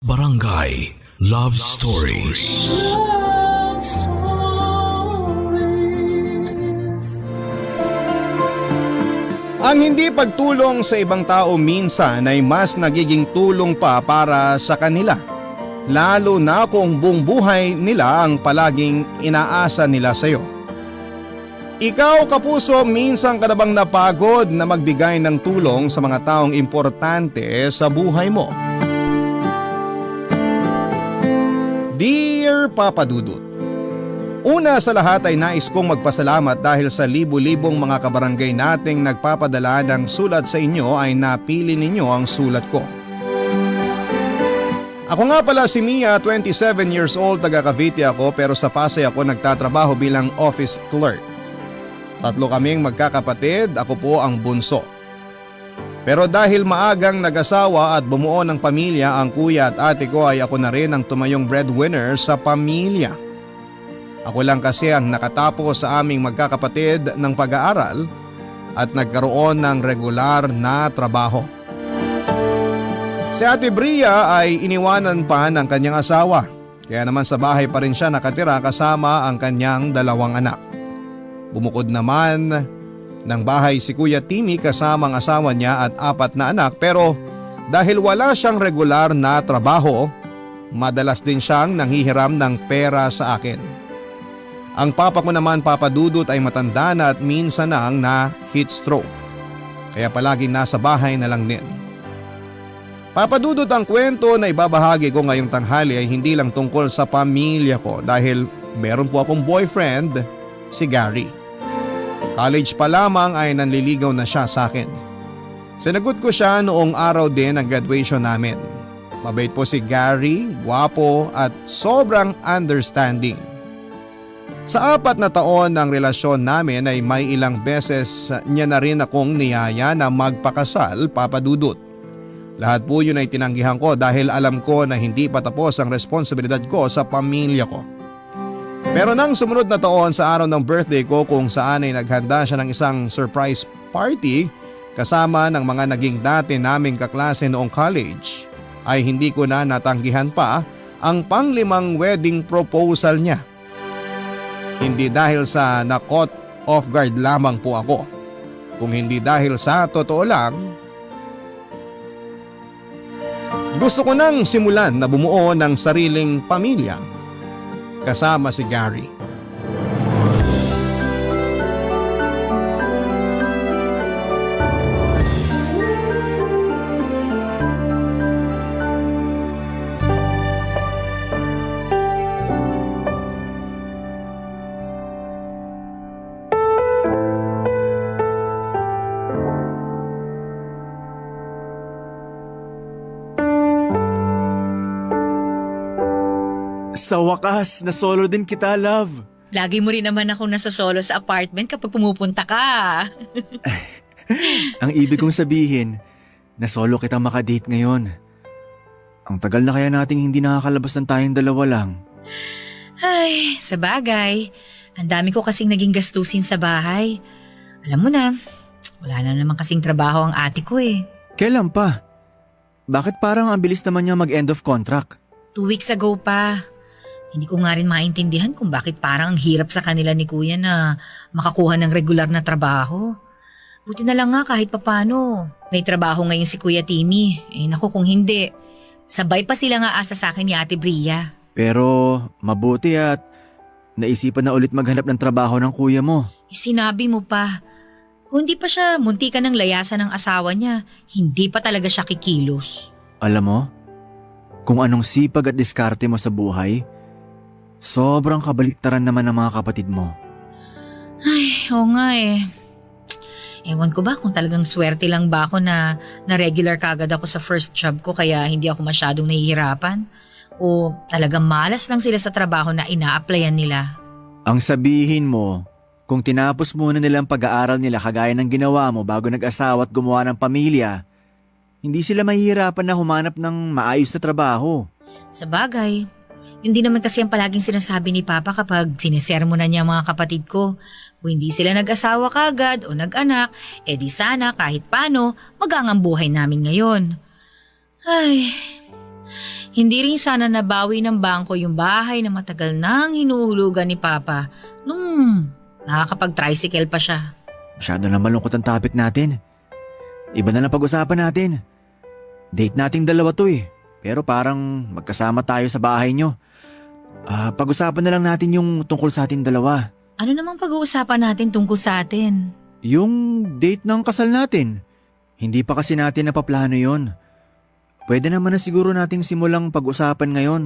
Barangay Love Stories. Love Stories. Ang hindi pagtulong sa ibang tao minsan ay mas nagiging tulong pa para sa kanila. Lalo na kung buong buhay nila ang palaging inaasa nila sa iyo. Ikaw, kapuso, minsan ka na bang napagod na magbigay ng tulong sa mga taong importante sa buhay mo? Dear Papa Dudut, una sa lahat ay nais kong magpasalamat dahil sa libu-libong mga kabarangay nating nagpapadala ng sulat sa inyo ay napili ninyo ang sulat ko. Ako nga pala si Mia, 27 years old, taga Cavite ako pero sa Pasay ako nagtatrabaho bilang office clerk. Tatlo kaming magkakapatid, ako po ang bunso. Pero dahil maagang nag-asawa at bumuo ng pamilya ang kuya at ate ko ay ako na rin ang tumayong breadwinner sa pamilya. Ako lang kasi ang nakatapos sa aming magkakapatid ng pag-aaral at nagkaroon ng regular na trabaho. Si Ate Bria ay iniwanan pa ng kanyang asawa, kaya naman sa bahay pa rin siya nakatira kasama ang kanyang dalawang anak. Bumukod naman ng bahay si Kuya Timmy kasama ang asawa niya at 4 na anak, pero dahil wala siyang regular na trabaho, madalas din siyang nanghihiram ng pera sa akin. Ang papa ko naman, Papa Dudut, ay matanda na at minsan nang na heat stroke, kaya palaging nasa bahay na lang din. Papa Dudut, ang kwento na ibabahagi ko ngayong tanghali ay hindi lang tungkol sa pamilya ko dahil meron po akong boyfriend, si Gary. College pa lamang ay nanliligaw na siya sa akin. Sinagot ko siya noong araw din ng graduation namin. Mabait po si Gary, gwapo at sobrang understanding. Sa 4 na taon ng relasyon namin ay may ilang beses niya na rin akong niyaya na magpakasal, Papa Dudut. Lahat po yun ay tinanggihan ko dahil alam ko na hindi pa tapos ang responsibilidad ko sa pamilya ko. Pero nang sumunod na taon sa araw ng birthday ko kung saan ay naghanda siya ng isang surprise party kasama ng mga naging dati naming kaklase noong college, ay hindi ko na natanggihan pa ang pang-5 wedding proposal niya. Hindi dahil sa na-caught off guard lamang po ako, kung hindi dahil sa totoo lang, gusto ko nang simulan na bumuo ng sariling pamilya kasama si Gary. Sa wakas, na-solo din kita, love. Lagi mo rin naman akong nasosolo sa apartment kapag pumupunta ka. Ang ibig kong sabihin, na-solo kita makadate ngayon. Ang tagal na kaya nating hindi nakakalabas ng tayong dalawa lang. Ay, sa bagay. Ang dami ko kasing naging gastusin sa bahay. Alam mo na, wala na naman kasing trabaho ang ate ko eh. Kailan pa? Bakit parang ang bilis naman niya mag-end of contract? 2 weeks ago pa. Hindi ko nga rin maintindihan kung bakit parang ang hirap sa kanila ni kuya na makakuha ng regular na trabaho. Buti na lang nga kahit papano. May trabaho ngayon si Kuya Timmy. Eh naku kung hindi. Sabay pa sila nga asa sa akin ni Ate Bria. Pero mabuti at naisipan na ulit maghanap ng trabaho ng kuya mo. Sinabi mo pa. Kung hindi pa siya munti ka ng layasan ng asawa niya, hindi pa talaga siya kikilos. Alam mo, kung anong sipag at diskarte mo sa buhay, sobrang kabaliktaran naman ng mga kapatid mo. Ay, oo nga eh. Ewan ko ba kung talagang swerte lang ba ako na regular kagad ako sa first job ko kaya hindi ako masyadong nahihirapan? O talagang malas lang sila sa trabaho na ina-applyan nila? Ang sabihin mo, kung tinapos muna nilang pag-aaral nila kagaya ng ginawa mo bago nag-asawa at gumawa ng pamilya, hindi sila mahihirapan na humanap ng maayos na trabaho. Sa bagay, yun din naman kasi ang palaging sinasabi ni Papa kapag sinisermonan niya ang mga kapatid ko. Kung hindi sila nag-asawa kagad o nag-anak, edi sana kahit paano magangang buhay namin ngayon. Ay, Hindi rin sana nabawi ng bangko yung bahay na matagal nang hinuhulugan ni Papa nung nakakapag-tricycle pa siya. Masyado na malungkot ang topic natin. Iba na lang pag-usapan natin. Date nating dalawa to eh. Pero parang magkasama tayo sa bahay nyo. Pag-usapan na lang natin yung tungkol sa ating dalawa. Ano namang pag-uusapan natin tungkol sa atin? Yung date ng kasal natin. Hindi pa kasi natin napaplano yon. Pwede naman na siguro nating simulang pag-usapan ngayon.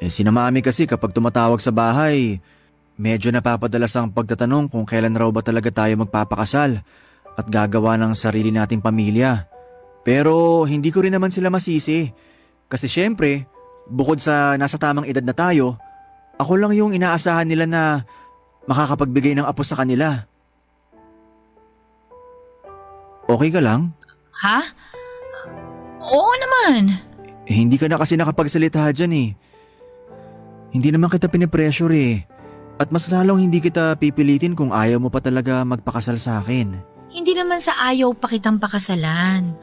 Sina Mami kasi kapag tumatawag sa bahay, medyo napapadalas ang pagtatanong kung kailan raw ba talaga tayo magpapakasal at gagawa ng sarili nating pamilya. Pero hindi ko rin naman sila masisi. Kasi syempre, bukod sa nasa tamang edad na tayo, ako lang yung inaasahan nila na makakapagbigay ng apo sa kanila. Okay ka lang? Ha? Oo naman. Hindi ka na kasi nakapagsalita dyan eh. Hindi naman kita pinipressure eh. At mas lalong hindi kita pipilitin kung ayaw mo pa talaga magpakasal sa akin. Hindi naman sa ayaw pa kitang pakasalan.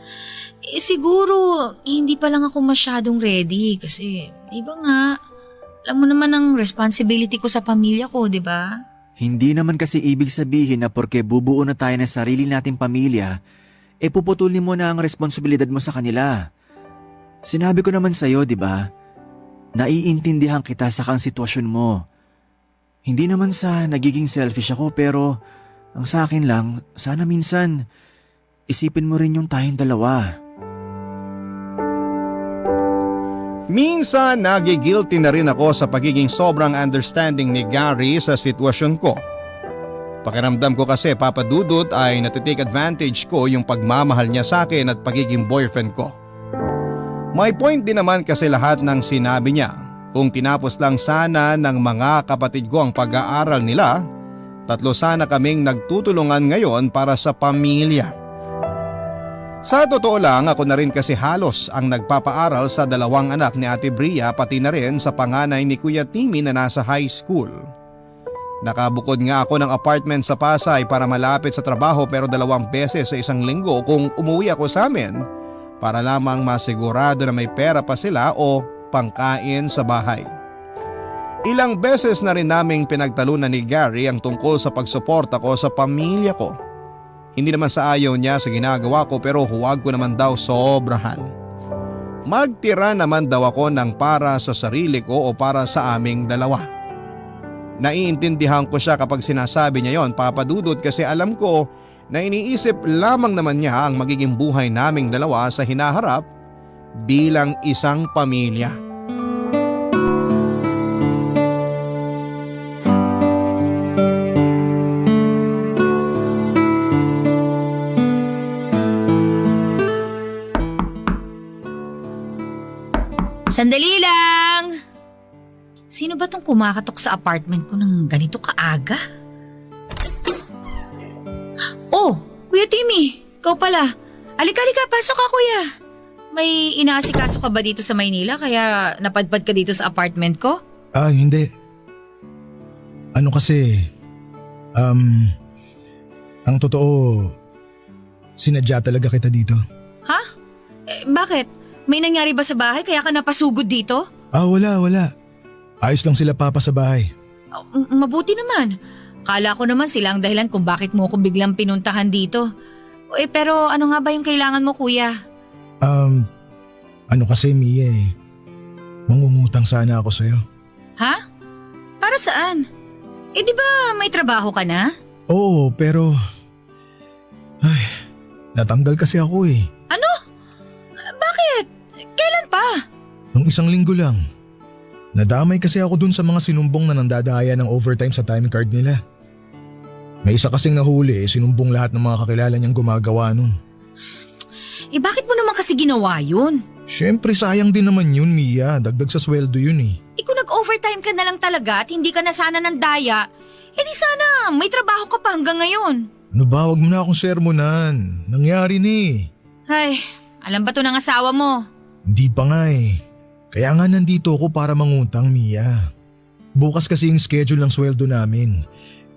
Siguro, hindi pa lang ako masyadong ready kasi, di ba nga, alam mo naman ang responsibility ko sa pamilya ko, di ba? Hindi naman kasi ibig sabihin na porke bubuo na tayo ng sarili nating pamilya, puputulin mo na ang responsibilidad mo sa kanila. Sinabi ko naman sa'yo, di ba? Naiintindihan kita sa kang sitwasyon mo. Hindi naman sa nagiging selfish ako pero ang sa akin lang, sana minsan isipin mo rin yung tayong dalawa. Minsan nagigilty na rin ako sa pagiging sobrang understanding ni Gary sa sitwasyon ko. Pakiramdam ko kasi Papa Dudut ay natitake advantage ko yung pagmamahal niya sa akin at pagiging boyfriend ko. May point din naman kasi lahat ng sinabi niya. Kung tinapos lang sana ng mga kapatid ko ang pag-aaral nila, 3 sana kaming nagtutulungan ngayon para sa pamilya. Sa totoo lang, ako na rin kasi halos ang nagpapaaral sa 2 anak ni Ate Bria pati na rin sa panganay ni Kuya Timmy na nasa high school. Nakabukod nga ako ng apartment sa Pasay para malapit sa trabaho pero 2 beses sa isang linggo kung umuwi ako sa amin para lamang masigurado na may pera pa sila o pangkain sa bahay. Ilang beses na rin naming pinagtalunan ni Gary ang tungkol sa pagsuporta ko sa pamilya ko. Hindi naman sa ayaw niya sa ginagawa ko pero huwag ko naman daw sobrahan. Magtira naman daw ako ng para sa sarili ko o para sa aming dalawa. Naiintindihan ko siya kapag sinasabi niya yon, Papa Dudut, kasi alam ko na iniisip lamang naman niya ang magiging buhay naming dalawa sa hinaharap bilang isang pamilya. Sandali lang! Sino ba tong kumakatok sa apartment ko ng ganito kaaga? Oh, Kuya Timmy, ikaw pala. Alika, pasok ka kuya. May inaasikaso ka ba dito sa Maynila kaya napadpad ka dito sa apartment ko? Hindi. Ano kasi, ang totoo, sinadya talaga kita dito. Ha? Bakit? May nangyari ba sa bahay kaya ka napasugod dito? Wala. Ayos lang sila papa sa bahay. Mabuti naman. Kala ko naman sila ang dahilan kung bakit mo ko biglang pinuntahan dito. Pero ano nga ba yung kailangan mo kuya? Ano kasi Mia mangungutang sana ako sa'yo. Ha? Para saan? Di ba may trabaho ka na? Oo, pero natanggal kasi ako Ano? Bakit? Kailan pa? Nung 1 linggo lang. Nadamay kasi ako dun sa mga sinumbong na nandadaya ng overtime sa time card nila. May isa kasing nahuli, sinumbong lahat ng mga kakilala niyang gumagawa nun. Bakit mo naman kasi ginawa yun? Siyempre sayang din naman yun, Mia. Dagdag sa sweldo yun Kung nag-overtime ka na lang talaga at hindi ka na sana nandaya, di sana may trabaho ka pa hanggang ngayon. Ano ba, wag mo na akong sermonan. Nangyari ni. Ay, alam ba to ng asawa mo? Hindi pa nga Kaya nga nandito ako para mangutang, Mia. Bukas kasi yung schedule ng sweldo namin.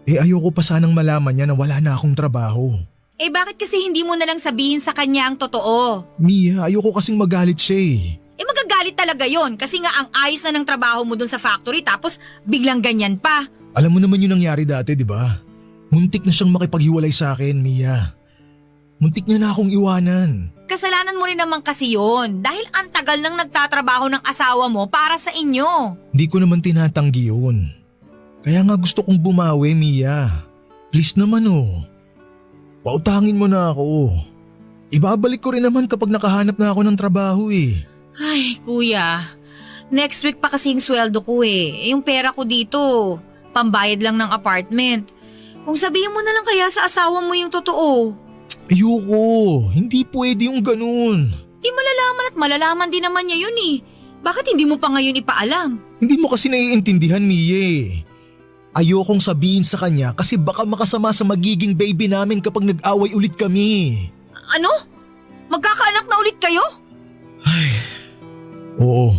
Ayoko pa sanang malaman niya na wala na akong trabaho. Bakit kasi hindi mo na lang sabihin sa kanya ang totoo? Mia, ayoko kasing magalit siya Magagalit galit talaga yon kasi nga ang ayos na ng trabaho mo dun sa factory tapos biglang ganyan pa. Alam mo naman yung nangyari dati, di ba? Muntik na siyang makipaghiwalay sa akin, Mia. Muntik niya na akong iwanan. Kasalanan mo rin naman kasi yon dahil ang tagal nang nagtatrabaho ng asawa mo para sa inyo. Hindi ko naman tinatanggi yun. Kaya nga gusto kong bumawi, Mia. Please naman pautangin mo na ako. Ibabalik ko rin naman kapag nakahanap na ako ng trabaho eh. Ay, kuya. Next week pa kasi yung sweldo ko eh. Yung pera ko dito, pambayad lang ng apartment. Kung sabihin mo na lang kaya sa asawa mo yung totoo. Ayoko, hindi pwede yung ganun. Malalaman at malalaman din naman niya yun eh. Bakit hindi mo pa ngayon ipaalam? Hindi mo kasi naiintindihan, Mia. Ayokong sabihin sa kanya kasi baka makasama sa magiging baby namin kapag nag-away ulit kami. Ano? Magkakaanak na ulit kayo? Oo,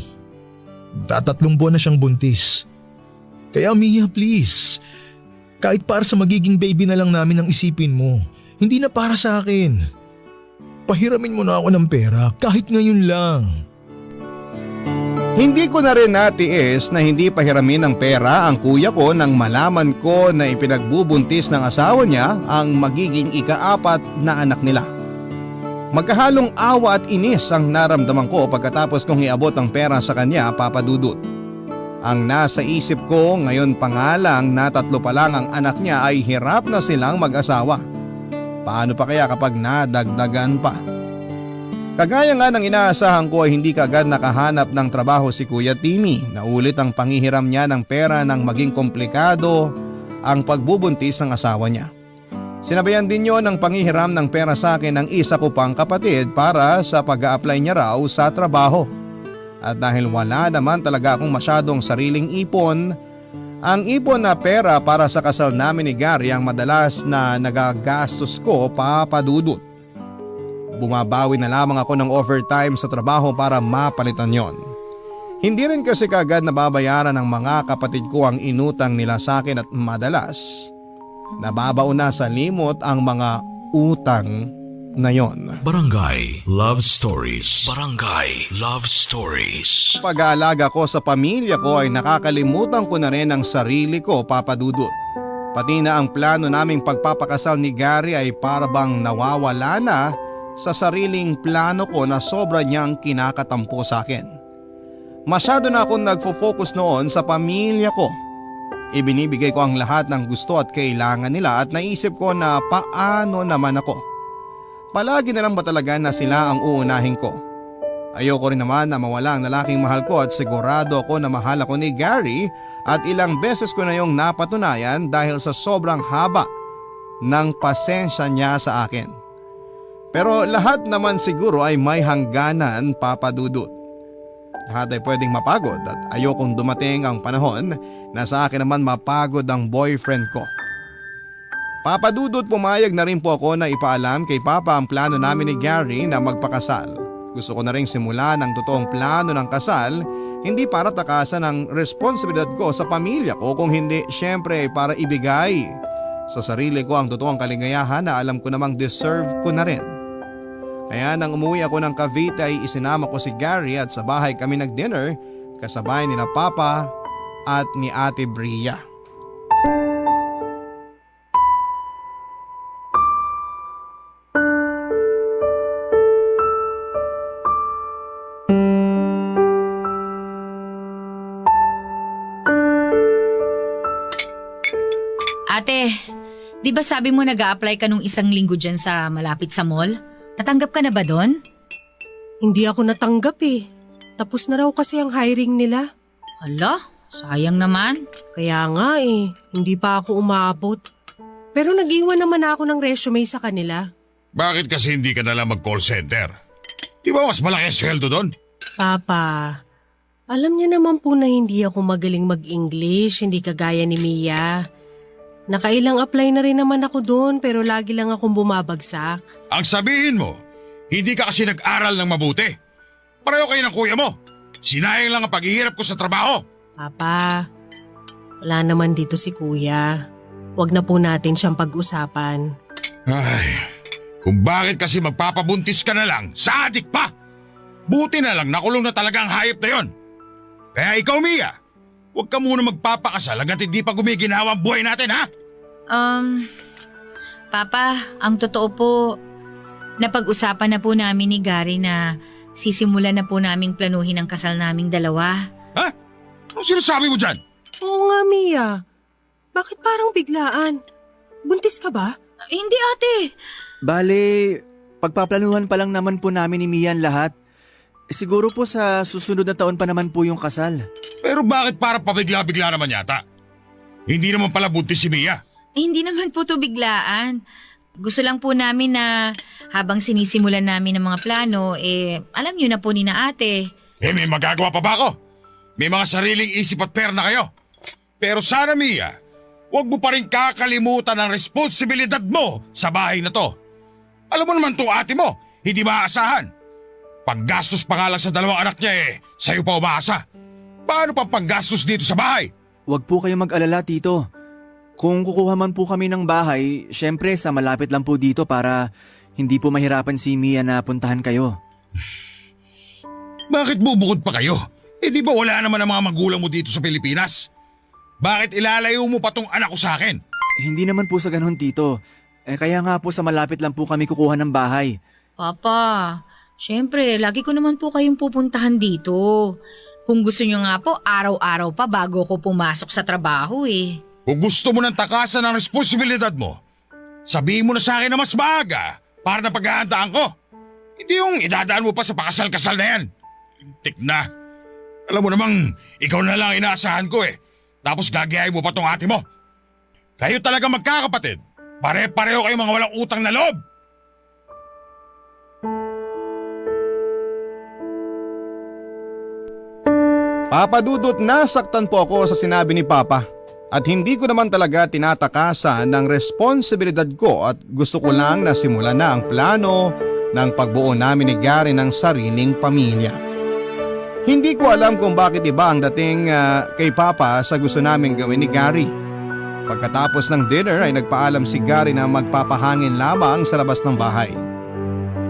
3 buwan na siyang buntis. Kaya Mia, please, kahit para sa magiging baby na lang namin ang isipin mo, hindi na para sa akin. Pahiramin mo na ako ng pera kahit ngayon lang. Hindi ko na rin natiis na hindi pahiramin ng pera ang kuya ko nang malaman ko na ipinagbubuntis ng asawa niya ang magiging ika-4 na anak nila. Magkahalong awa at inis ang naramdaman ko pagkatapos kong iabot ang pera sa kanya, Papa Dudut. Ang nasa isip ko ngayon pa nga lang na 3 pa lang ang anak niya ay hirap na silang mag-asawa. Paano pa kaya kapag nadagdagan pa? Kagaya nga ng inaasahan ko ay hindi kaagad nakahanap ng trabaho si Kuya Timmy. Naulit ang panghihiram niya ng pera nang maging komplikado ang pagbubuntis ng asawa niya. Sinabayan din niyo ng panghihiram ng pera sa akin ng isa ko pang kapatid para sa pag-a-apply niya raw sa trabaho. At dahil wala naman talaga akong masyadong sariling ipon, ang ipon na pera para sa kasal namin ni Gary ang madalas na nagagastos ko, Papa Dudut. Bumabawi na lamang ako ng overtime sa trabaho para mapalitan yon. Hindi rin kasi kagad nababayaran ng mga kapatid ko ang inutang nila sa akin at madalas nababaon na sa limot ang mga utang na yon. Barangay Love Stories. Barangay Love Stories. Pag-aalaga ko sa pamilya ko ay nakakalimutan ko na rin ang sarili ko, Papa Dudut. Pati na ang plano naming pagpapakasal ni Gary ay parabang nawawala na sa sariling plano ko na sobra niyang kinakatampo sa akin. Masyado na akong nagfo-focus noon sa pamilya ko. Ibinibigay ko ang lahat ng gusto at kailangan nila at naisip ko na paano naman ako. Palagi na lang ba talaga na sila ang uunahin ko? Ayoko rin naman na mawala ang lalaking mahal ko at sigurado ako na mahal ako ni Gary at ilang beses ko na yung napatunayan dahil sa sobrang haba ng pasensya niya sa akin. Pero lahat naman siguro ay may hangganan, Papa Dudut. Lahat ay pwedeng mapagod at ayokong dumating ang panahon na sa akin naman mapagod ang boyfriend ko. Papa Dudut, pumayag na rin po ako na ipaalam kay Papa ang plano namin ni Gary na magpakasal. Gusto ko na rin simulan ang totoong plano ng kasal, hindi para takasan ang responsibilidad ko sa pamilya ko, kung hindi syempre para ibigay sa sarili ko ang totoong kaligayahan na alam ko namang deserve ko na rin. Kaya nang umuwi ako ng Cavite ay isinama ko si Gary at sa bahay kami nag-dinner kasabay ni na Papa at ni Ate Bria. Ate, di ba sabi mo nag-a-apply ka nung 1 linggo dyan sa malapit sa mall? Natanggap ka na ba doon? Hindi ako natanggap eh. Tapos na raw kasi ang hiring nila. Hala, sayang naman. Kaya nga eh, hindi pa ako umabot. Pero nag-iwan naman ako ng resume sa kanila. Bakit kasi hindi ka nalang mag-call center? Di ba mas malaki ang sweldo doon? Papa, alam niya naman po na hindi ako magaling mag-English, hindi kagaya ni Mia. Nakailang apply na rin naman ako doon pero lagi lang akong bumabagsak. Ang sabihin mo, hindi ka kasi nag-aral ng mabuti. Pareho kayo ng kuya mo. Sinayang lang ang paghihirap ko sa trabaho. Papa, wala naman dito si kuya. Huwag na po natin siyang pag-usapan. Ay, kung bakit kasi magpapabuntis ka na lang sa adik pa? Buti na lang nakulong na talaga ang hayop na yon. Kaya ikaw, Mia, huwag ka muna magpapakasal hanggat hindi pa gumiginawa ang buhay natin, ha? Papa, ang totoo po, napag-usapan na po namin ni Gary na sisimulan na po naming planuhin ang kasal naming dalawa. Ha? Anong sinasabi mo dyan? Oo nga, Mia. Bakit parang biglaan? Buntis ka ba? Hindi ate. Bale, pagpaplanuhan pa lang naman po namin ni Mian lahat. Siguro po sa susunod na taon pa naman po yung kasal. Pero bakit para pabigla-bigla naman yata? Hindi naman pala buntis si Mia. Hindi naman po to biglaan. Gusto lang po namin na habang sinisimulan namin ang mga plano, alam niyo na po ni na ate. May magagawa pa ba ako? May mga sariling isip at pera na kayo. Pero sana, Mia, huwag mo pa rin kakalimutan ang responsibilidad mo sa bahay na to. Alam mo naman itong ate mo, hindi maaasahan. Paggastos pa nga lang sa dalawang anak niya sa'yo pa umaasa. Paano pang panggastos dito sa bahay? Huwag po kayong mag-alala, Tito. Kung kukuha man po kami ng bahay, syempre sa malapit lang po dito para hindi po mahirapan si Mia na puntahan kayo. Bakit bubukod pa kayo? Di ba wala naman ang mga magulang mo dito sa Pilipinas? Bakit ilalayo mo pa tong anak ko sa akin? Hindi naman po sa ganun, Tito. Kaya nga po sa malapit lang po kami kukuha ng bahay. Papa, syempre, lagi ko naman po kayong pupuntahan dito. Kung gusto niyo nga po, araw-araw pa bago ko pumasok sa trabaho Kung gusto mo ng takasan ng responsibilidad mo, sabihin mo na sa akin na mas maaga para na paghahandaan ko. Hindi yung idadaan mo pa sa pakasal-kasal na yan. Tik na. Alam mo namang, ikaw na lang inaasahan ko Tapos gagayahin mo pa tong ate mo. Kayo talaga magkakapatid. Pare-pareho kayong mga walang utang na loob. Papa Dudut, nasaktan po ako sa sinabi ni Papa. At hindi ko naman talaga tinatakasan ng responsibilidad ko at gusto ko lang na simulan na ang plano ng pagbuo namin ni Gary ng sariling pamilya. Hindi ko alam kung bakit iba ang dating kay Papa sa gusto namin gawin ni Gary. Pagkatapos ng dinner ay nagpaalam si Gary na magpapahangin lamang sa labas ng bahay.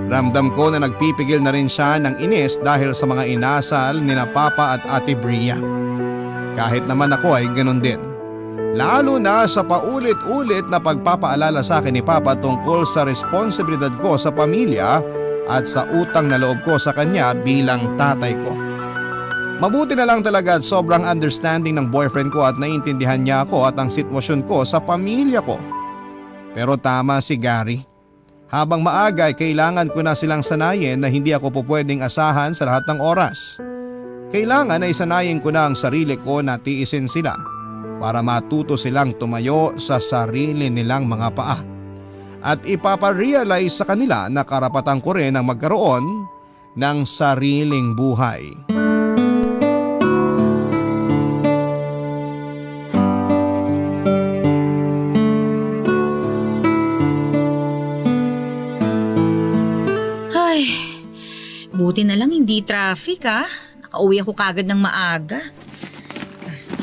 Ramdam ko na nagpipigil na rin siya ng inis dahil sa mga inasal ni na Papa at Ate Bria. Kahit naman ako ay ganun din. Lalo na sa paulit-ulit na pagpapaalala sa akin ni Papa tungkol sa responsibilidad ko sa pamilya at sa utang na loob ko sa kanya bilang tatay ko. Mabuti na lang talaga at sobrang understanding ng boyfriend ko at naiintindihan niya ako at ang sitwasyon ko sa pamilya ko. Pero tama si Gary. Habang maaga ay kailangan ko na silang sanayin na hindi ako po pwedeng asahan sa lahat ng oras. Kailangan ay sanayin ko na ang sarili ko na tiisin sila para matuto silang tumayo sa sarili nilang mga paa. At ipaparealize sa kanila na karapatan ko rin ang magkaroon ng sariling buhay. Buti na lang hindi traffic Nakauwi ako kagad ng maaga.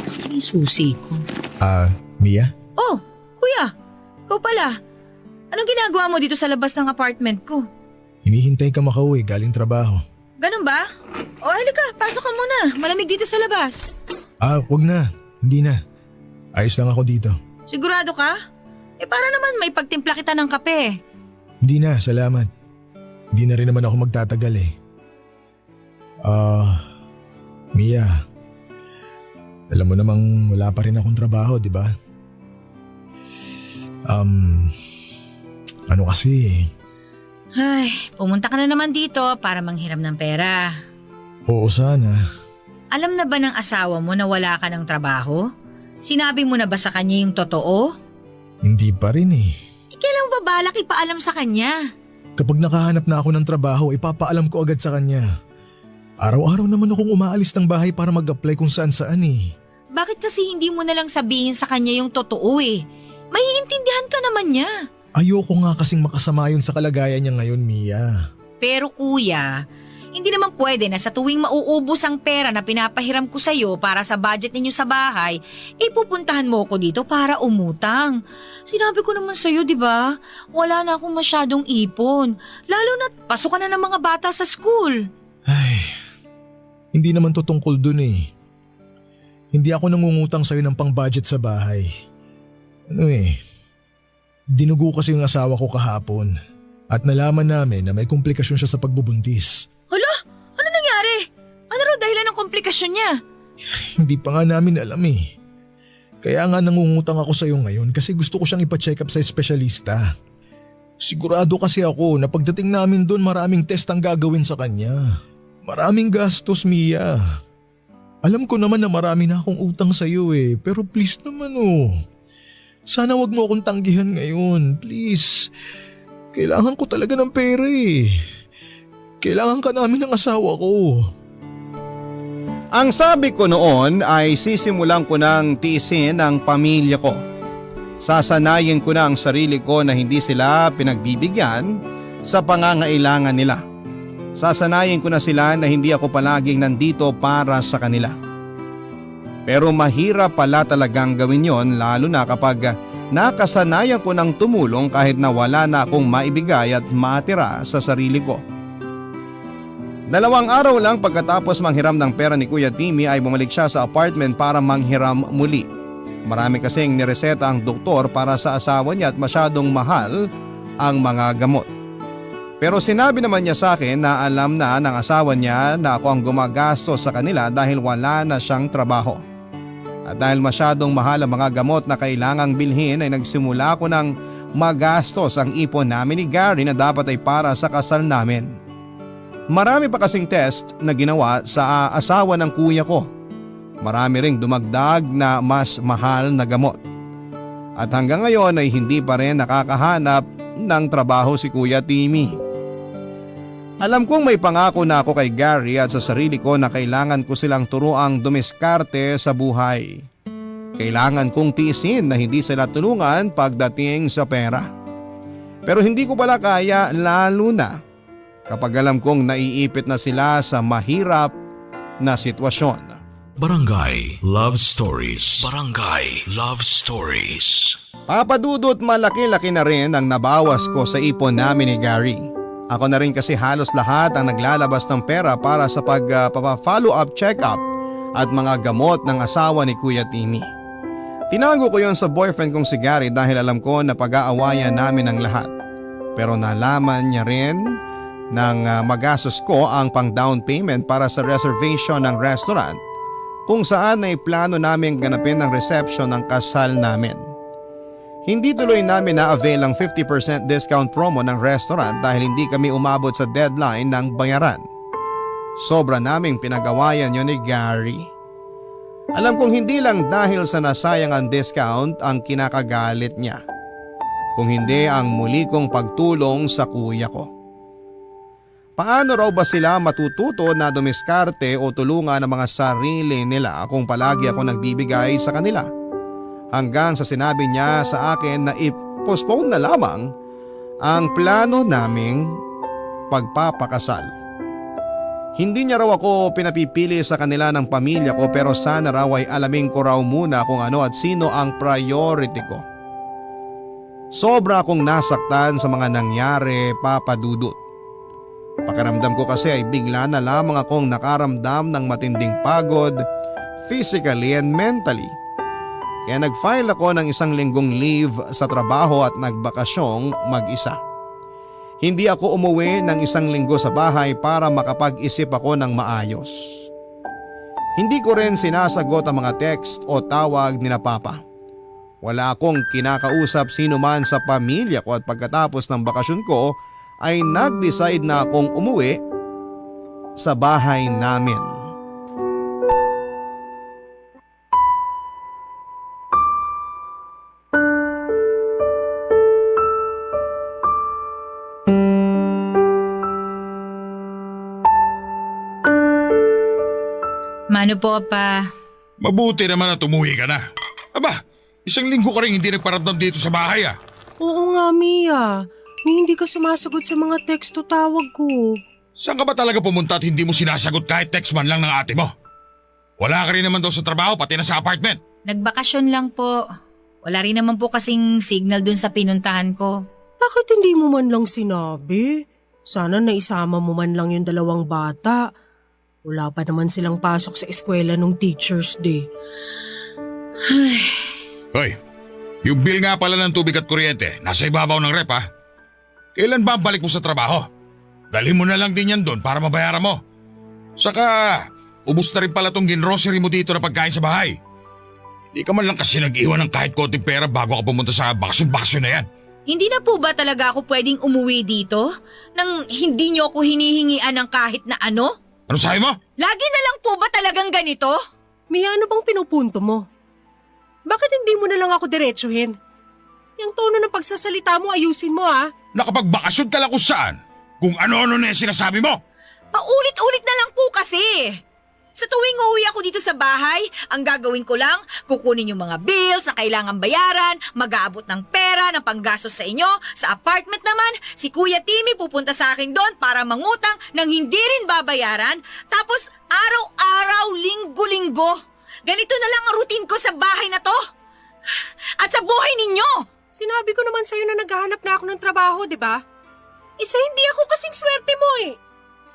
Saan yung susi ko? Mia? Oh, kuya. Ikaw pala. Anong ginagawa mo dito sa labas ng apartment ko? Hinihintay ka makauwi galing trabaho. Ganun ba? O halika, pasok ka muna. Malamig dito sa labas. Wag na. Hindi na. Ayos lang ako dito. Sigurado ka? Para naman may pagtimpla kita ng kape. Hindi na, salamat. Hindi na rin naman ako magtatagal Mia, alam mo namang wala pa rin akong trabaho, di ba? Ano kasi? Ay, pumunta ka na naman dito para manghiram ng pera. Oo sana. Alam na ba ng asawa mo na wala ka ng trabaho? Sinabi mo na ba sa kanya yung totoo? Hindi pa rin Kailan ba balak ipaalam sa kanya? Kapag nakahanap na ako ng trabaho, ipapaalam ko agad sa kanya. Araw-araw naman akong umaalis ng bahay para mag-apply kung saan-saan Bakit kasi hindi mo na lang sabihin sa kanya yung totoo Maiintindihan ka naman niya. Ayoko nga kasing makasama yun sa kalagayan niya ngayon, Mia. Pero kuya, hindi naman pwede na sa tuwing mauubos ang pera na pinapahiram ko sa'yo para sa budget ninyo sa bahay, pupuntahan mo ko dito para umutang. Sinabi ko naman sa'yo, di ba? Wala na akong masyadong ipon. Lalo na't pasukan na ng mga bata sa school. Ay, hindi naman to tungkol dun eh. Hindi ako nangungutang sa'yo ng pang-budget sa bahay. Dinugo kasi yung asawa ko kahapon at nalaman namin na may komplikasyon siya sa pagbubuntis. Hala, ano nangyari? Ano raw dahilan ng komplikasyon niya? Hindi pa nga namin alam eh. Kaya nga nangungutang ako sa'yo ngayon kasi gusto ko siyang ipa-check up sa espesyalista. Sigurado kasi ako na pagdating namin doon maraming test ang gagawin sa kanya. Maraming gastos, Mia. Alam ko naman na marami na akong utang sa'yo eh, pero please naman oh. Sana wag mo akong tanggihan ngayon, please. Kailangan ko talaga ng pera eh. Kailangan ka namin ng asawa ko. Ang sabi ko noon ay sisimulan ko ng tiisin ang pamilya ko. Sasanayin ko na ang sarili ko na hindi sila pinagbibigyan sa pangangailangan nila. Sasanayin ko na sila na hindi ako palaging nandito para sa kanila. Pero mahirap pala talagang gawin yon, lalo na kapag nakasanayan ko ng tumulong kahit na wala na akong maibigay at matira sa sarili ko. 2 araw lang pagkatapos manghiram ng pera ni Kuya Timmy ay bumalik siya sa apartment para manghiram muli. Marami kasing nireseta ang doktor para sa asawa niya at masyadong mahal ang mga gamot. Pero sinabi naman niya sa akin na alam na ng asawa niya na ako ang gumagastos sa kanila dahil wala na siyang trabaho. At dahil masyadong mahal ang mga gamot na kailangang bilhin ay nagsimula ako ng magastos ang ipon namin ni Gary na dapat ay para sa kasal namin. Marami pa kasing test na ginawa sa asawa ng kuya ko. Marami ring dumagdag na mas mahal na gamot. At hanggang ngayon ay hindi pa rin nakakahanap ng trabaho si Kuya Timmy. Alam kong may pangako na ako kay Gary at sa sarili ko na kailangan ko silang turuang dumiskarte sa buhay. Kailangan kong tiisin na hindi sila tulungan pagdating sa pera. Pero hindi ko pala kaya, lalo na kapag alam kong naiipit na sila sa mahirap na sitwasyon. Barangay Love Stories. Barangay Love Stories. Papadudot, malaki-laki na rin ang nabawas ko sa ipon namin ni Gary. Ako na rin kasi halos lahat ang naglalabas ng pera para sa pagpa-follow up check-up at mga gamot ng asawa ni Kuya Timmy. Tinago ko yon sa boyfriend kong si Gary dahil alam ko na pag-aawayan namin ang lahat. Pero nalaman niya rin nang magastos ko ang pang down payment para sa reservation ng restaurant kung saan ay plano namin ganapin ang reception ng kasal namin. Hindi tuloy namin na-avail ang 50% discount promo ng restaurant dahil hindi kami umabot sa deadline ng bayaran. Sobra naming pinagawayan yun ni Gary. Alam kong hindi lang dahil sa nasayang ang discount ang kinakagalit niya, kung hindi ang muli kong pagtulong sa kuya ko. Paano raw ba sila matututo na dumiskarte o tulungan ang mga sarili nila kung palagi ako nagbibigay sa kanila? Hanggang sa sinabi niya sa akin na i-postpone na lamang ang plano naming pagpapakasal. Hindi niya raw ako pinapipili sa kanila ng pamilya ko pero sana raw ay alamin ko raw muna kung ano at sino ang priority ko. Sobra akong nasaktan sa mga nangyari, Papa Dudut. Pakiramdam ko kasi ay bigla na lamang akong nakaramdam ng matinding pagod, physically and mentally. Kaya nag-file ako ng 1 linggong leave sa trabaho at nagbakasyong mag-isa. Hindi ako umuwi ng 1 linggo sa bahay para makapag-isip ako ng maayos. Hindi ko rin sinasagot ang mga text o tawag ni na Papa. Wala akong kinakausap sino man sa pamilya ko at pagkatapos ng bakasyon ko ay nag-decide na akong umuwi sa bahay namin. Mano po, Pa? Mabuti naman na tumuwi ka na. Aba, 1 linggo ka rin hindi nagparamdam dito sa bahay ah. Oo nga, Mia. Hindi ka sumasagot sa mga text o tawag ko. Saan ka ba talaga pumunta at hindi mo sinasagot kahit text man lang ng ate mo? Wala ka rin naman daw sa trabaho pati na sa apartment. Nagbakasyon lang po. Wala rin naman po kasing signal dun sa pinuntahan ko. Bakit hindi mo man lang sinabi? Sana naisama mo man lang yung 2 bata. Wala pa naman silang pasok sa eskwela nung Teacher's Day. Hoy, yung bill nga pala ng tubig at kuryente, nasa ibabaw ng rep ha. Kailan ba ang balik mo sa trabaho? Dalhin mo na lang din yan doon para mabayaran mo. Saka, ubus na rin pala tong ginrocery mo dito na pagkain sa bahay. Di ka man lang kasi nag-iwan ng kahit konting pera bago ka pumunta sa bakasyon-bakasyon na yan. Hindi na po ba talaga ako pwedeng umuwi dito? Nang hindi niyo ako hinihingian ng kahit na ano? Ano sabi mo? Lagi na lang po ba talagang ganito? Mia, ano bang pinupunto mo? Bakit hindi mo na lang ako diretsuhin? Yung tono ng pagsasalita mo, ayusin mo ah. Nakapagbakasyon ka lang kung saan. Kung ano-ano na yung sinasabi mo. Paulit-ulit na lang po kasi. Sa tuwing uuwi ako dito sa bahay, ang gagawin ko lang, kukunin yung mga bills na kailangan bayaran, mag-aabot ng pera ng panggastos sa inyo. Sa apartment naman, si Kuya Timmy pupunta sa akin doon para mangutang nang hindi rin babayaran. Tapos araw-araw, linggo-linggo. Ganito na lang ang routine ko sa bahay na to. At sa buhay ninyo. Sinabi ko naman sa'yo na naghahanap na ako ng trabaho, di ba? Isa hindi ako kasing swerte mo eh.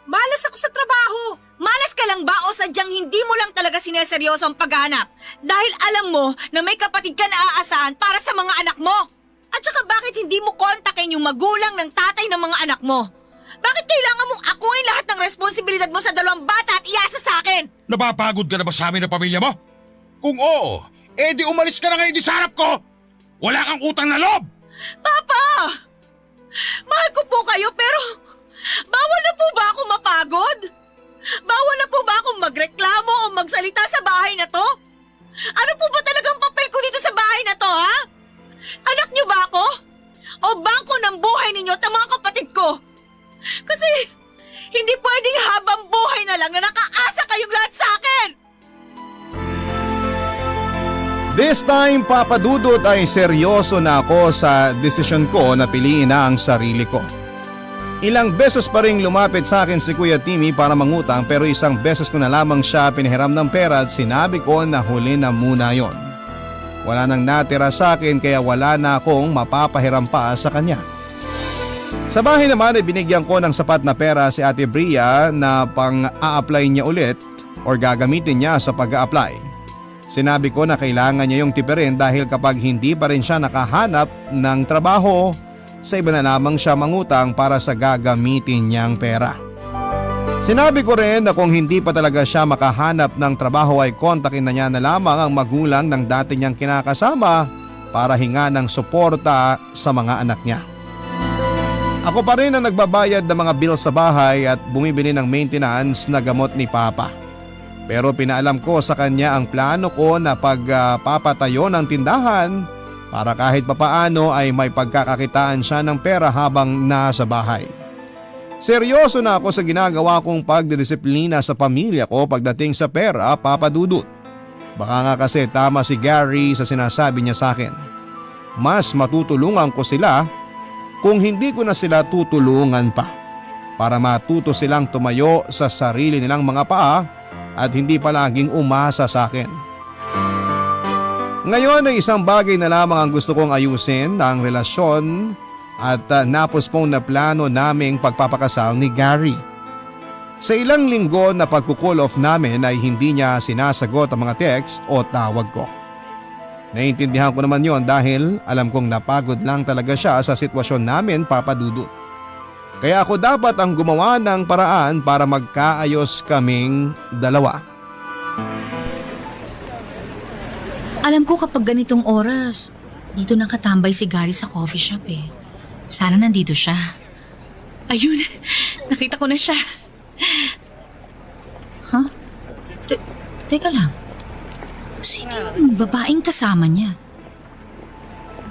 Malas ako sa trabaho. Malas ka lang ba o sadyang hindi mo lang talaga sineseryoso ang paghahanap? Dahil alam mo na may kapatid ka na aasahan para sa mga anak mo. At saka bakit hindi mo kontakin yung magulang ng tatay ng mga anak mo? Bakit kailangan mong akuin lahat ng responsibilidad mo sa 2 bata at iasa sa akin? Napapagod ka na ba sa amin ng pamilya mo? Kung oo, di umalis ka na ngayon di sa harap ko. Wala kang utang na loob. Papa! Mahal ko po kayo pero bawal na po ba ako mapagod? Bawal na po ba akong magreklamo o magsalita sa bahay na to? Ano po ba talagang papel ko dito sa bahay na to, ha? Anak niyo ba ako? O bangko ng buhay ninyo at ang mga kapatid ko? Kasi hindi pwedeng habang buhay na lang na nakaasa kayong lahat sa akin! This time, Papa Dudut, ay seryoso na ako sa desisyon ko na piliin na ang sarili ko. Ilang beses pa ring lumapit sa akin si Kuya Timmy para mangutang pero isang beses ko na lamang siya pinahiram ng pera at sinabi ko na huli na muna yon. Wala nang natira sa akin kaya wala na akong mapapahiram pa sa kanya. Sa bahay naman ay binigyan ko ng sapat na pera si Ate Bria na pang-a-apply niya ulit or gagamitin niya sa pag-a-apply. Sinabi ko na kailangan niya yung tipirin dahil kapag hindi pa rin siya nakahanap ng trabaho, sa iba na lamang siya mangutang para sa gagamitin niyang pera. Sinabi ko rin na kung hindi pa talaga siya makahanap ng trabaho ay kontakin na niya na lamang ang magulang ng dati niyang kinakasama para hinga ng suporta sa mga anak niya. Ako pa rin ang nagbabayad ng mga bills sa bahay at bumibili ng maintenance na gamot ni Papa. Pero pinaalam ko sa kanya ang plano ko na pagpapatayo ng tindahan para kahit papaano ay may pagkakakitaan siya ng pera habang nasa bahay. Seryoso na ako sa ginagawa kong pagdidisiplina sa pamilya ko pagdating sa pera, Papa Dudut. Baka nga kasi tama si Gary sa sinasabi niya sa akin. Mas matutulungan ko sila kung hindi ko na sila tutulungan pa para matuto silang tumayo sa sarili nilang mga paa at hindi palaging umasa sa akin. Ngayon ay isang bagay na lamang ang gusto kong ayusin ang relasyon at napospone na plano naming pagpapakasal ni Gary. Sa ilang linggo na pagko-call off namin ay hindi niya sinasagot ang mga text o tawag ko. Naiintindihan ko naman yon dahil alam kong napagod lang talaga siya sa sitwasyon namin, Papa Dudut. Kaya ako dapat ang gumawa ng paraan para magkaayos kaming dalawa. Alam ko kapag ganitong oras, dito nakatambay si Gary sa coffee shop eh. Sana nandito siya. Ayun, nakita ko na siya. Huh? Teka lang. Sino yung babaeng kasama niya?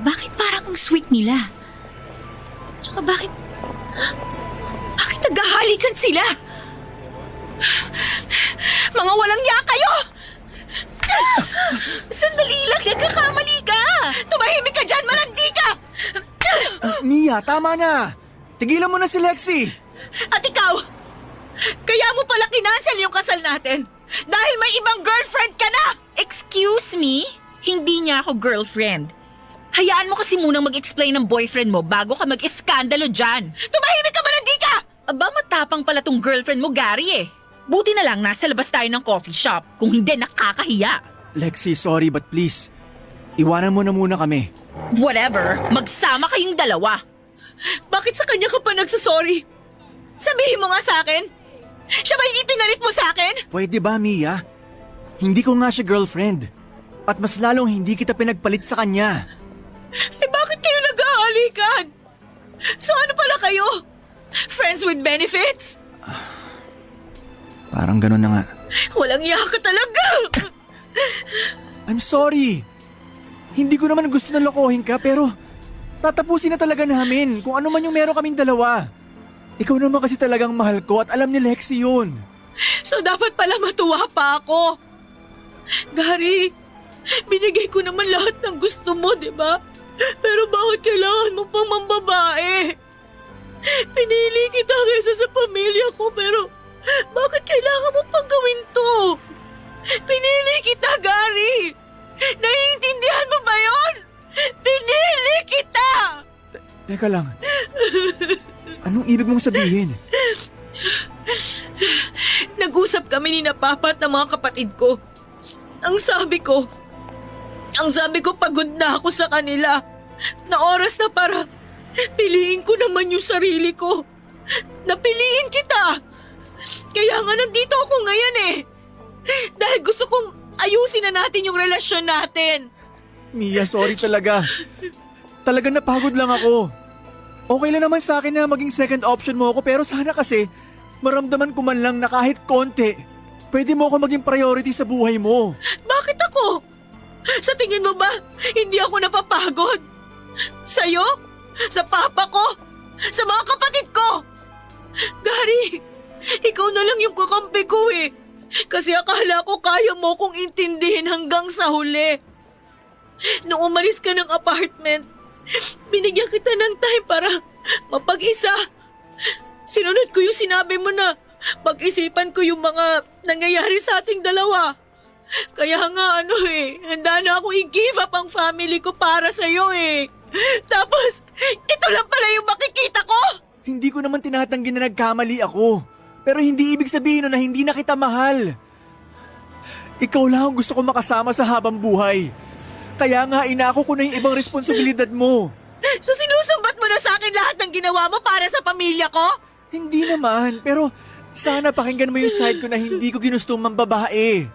Bakit parang ang sweet nila? Tsaka bakit naghahalikan sila? Mga walang niya kayo! Sandali lang, nagkakamali ka! Tumahimik ka dyan, malandi ka! Mia, tama na! Tigilan mo na si Lexi! At ikaw, kaya mo pala kinansel yung kasal natin dahil may ibang girlfriend ka na! Excuse me? Hindi niya ako girlfriend. Hayaan mo kasi munang mag-explain ng boyfriend mo bago ka mag-eskandalo dyan. Tumahimik ka, malandi ka! Aba, matapang pala tong girlfriend mo, Gary eh. Buti na lang nasa labas tayo ng coffee shop. Kung hindi, nakakahiya. Lexi, sorry but please. Iwanan mo na muna kami. Whatever, magsama kayong dalawa. Bakit sa kanya ka pa nagsusorry? Sabihin mo nga sa akin. Siya ba yung ipinalit mo sa akin? Pwede ba, Mia? Hindi ko nga siya girlfriend. At mas lalong hindi kita pinagpalit sa kanya. Eh bakit kayo nag-aalikan? So ano pala kayo? Friends with benefits? Parang ganun na nga. Walang iya ka talaga! I'm sorry. Hindi ko naman gusto na lokohin ka pero tatapusin na talaga namin kung ano man yung meron kaming dalawa. Ikaw naman kasi talagang mahal ko at alam ni Lexi yun. So dapat pala matuwa pa ako. Gary, binigay ko naman lahat ng gusto mo, di ba? Pero bakit kailangan mo pang mambabae? Pinili kita kaysa sa pamilya ko pero bakit kailangan mo pang gawin to? Pinili kita, Gary! Naiintindihan mo ba yon? Pinili kita! Teka lang. Anong ibig mong sabihin? Nag-usap kami ni Papa at ng mga kapatid ko. Ang sabi ko pagod na ako sa kanila. Na oras na para piliin ko naman yung sarili ko. Napiliin kita. Kaya nga nandito ako ngayon eh. Dahil gusto kong ayusin na natin yung relasyon natin. Mia, sorry talaga. Talaga napagod lang ako. Okay lang naman sa akin na maging second option mo ako pero sana kasi maramdaman ko man lang na kahit konti, pwede mo ako maging priority sa buhay mo. Bakit ako? Sa tingin mo ba, hindi ako napapagod? Sa'yo? Sa papa ko? Sa mga kapatid ko? Gary, ikaw na lang yung kakampi ko eh. Kasi akala ko kaya mo kong intindihin hanggang sa huli. Nung umalis ka ng apartment, binigyan kita ng time para mapag-isa. Sinunod ko yung sinabi mo na pag-isipan ko yung mga nangyayari sa ating dalawa. Kaya nga handa na ako i-give up ang family ko para sa'yo eh. Tapos, ito lang pala yung makikita ko. Hindi ko naman tinatanggi na nagkamali ako. Pero hindi ibig sabihin na hindi na kita mahal. Ikaw lang ang gusto ko makasama sa habang buhay. Kaya nga inako ko na yung ibang responsibilidad mo. So sinusumbat mo na sa akin lahat ng ginawa mo para sa pamilya ko? Hindi naman, pero sana pakinggan mo yung side ko na hindi ko ginustong mambabae.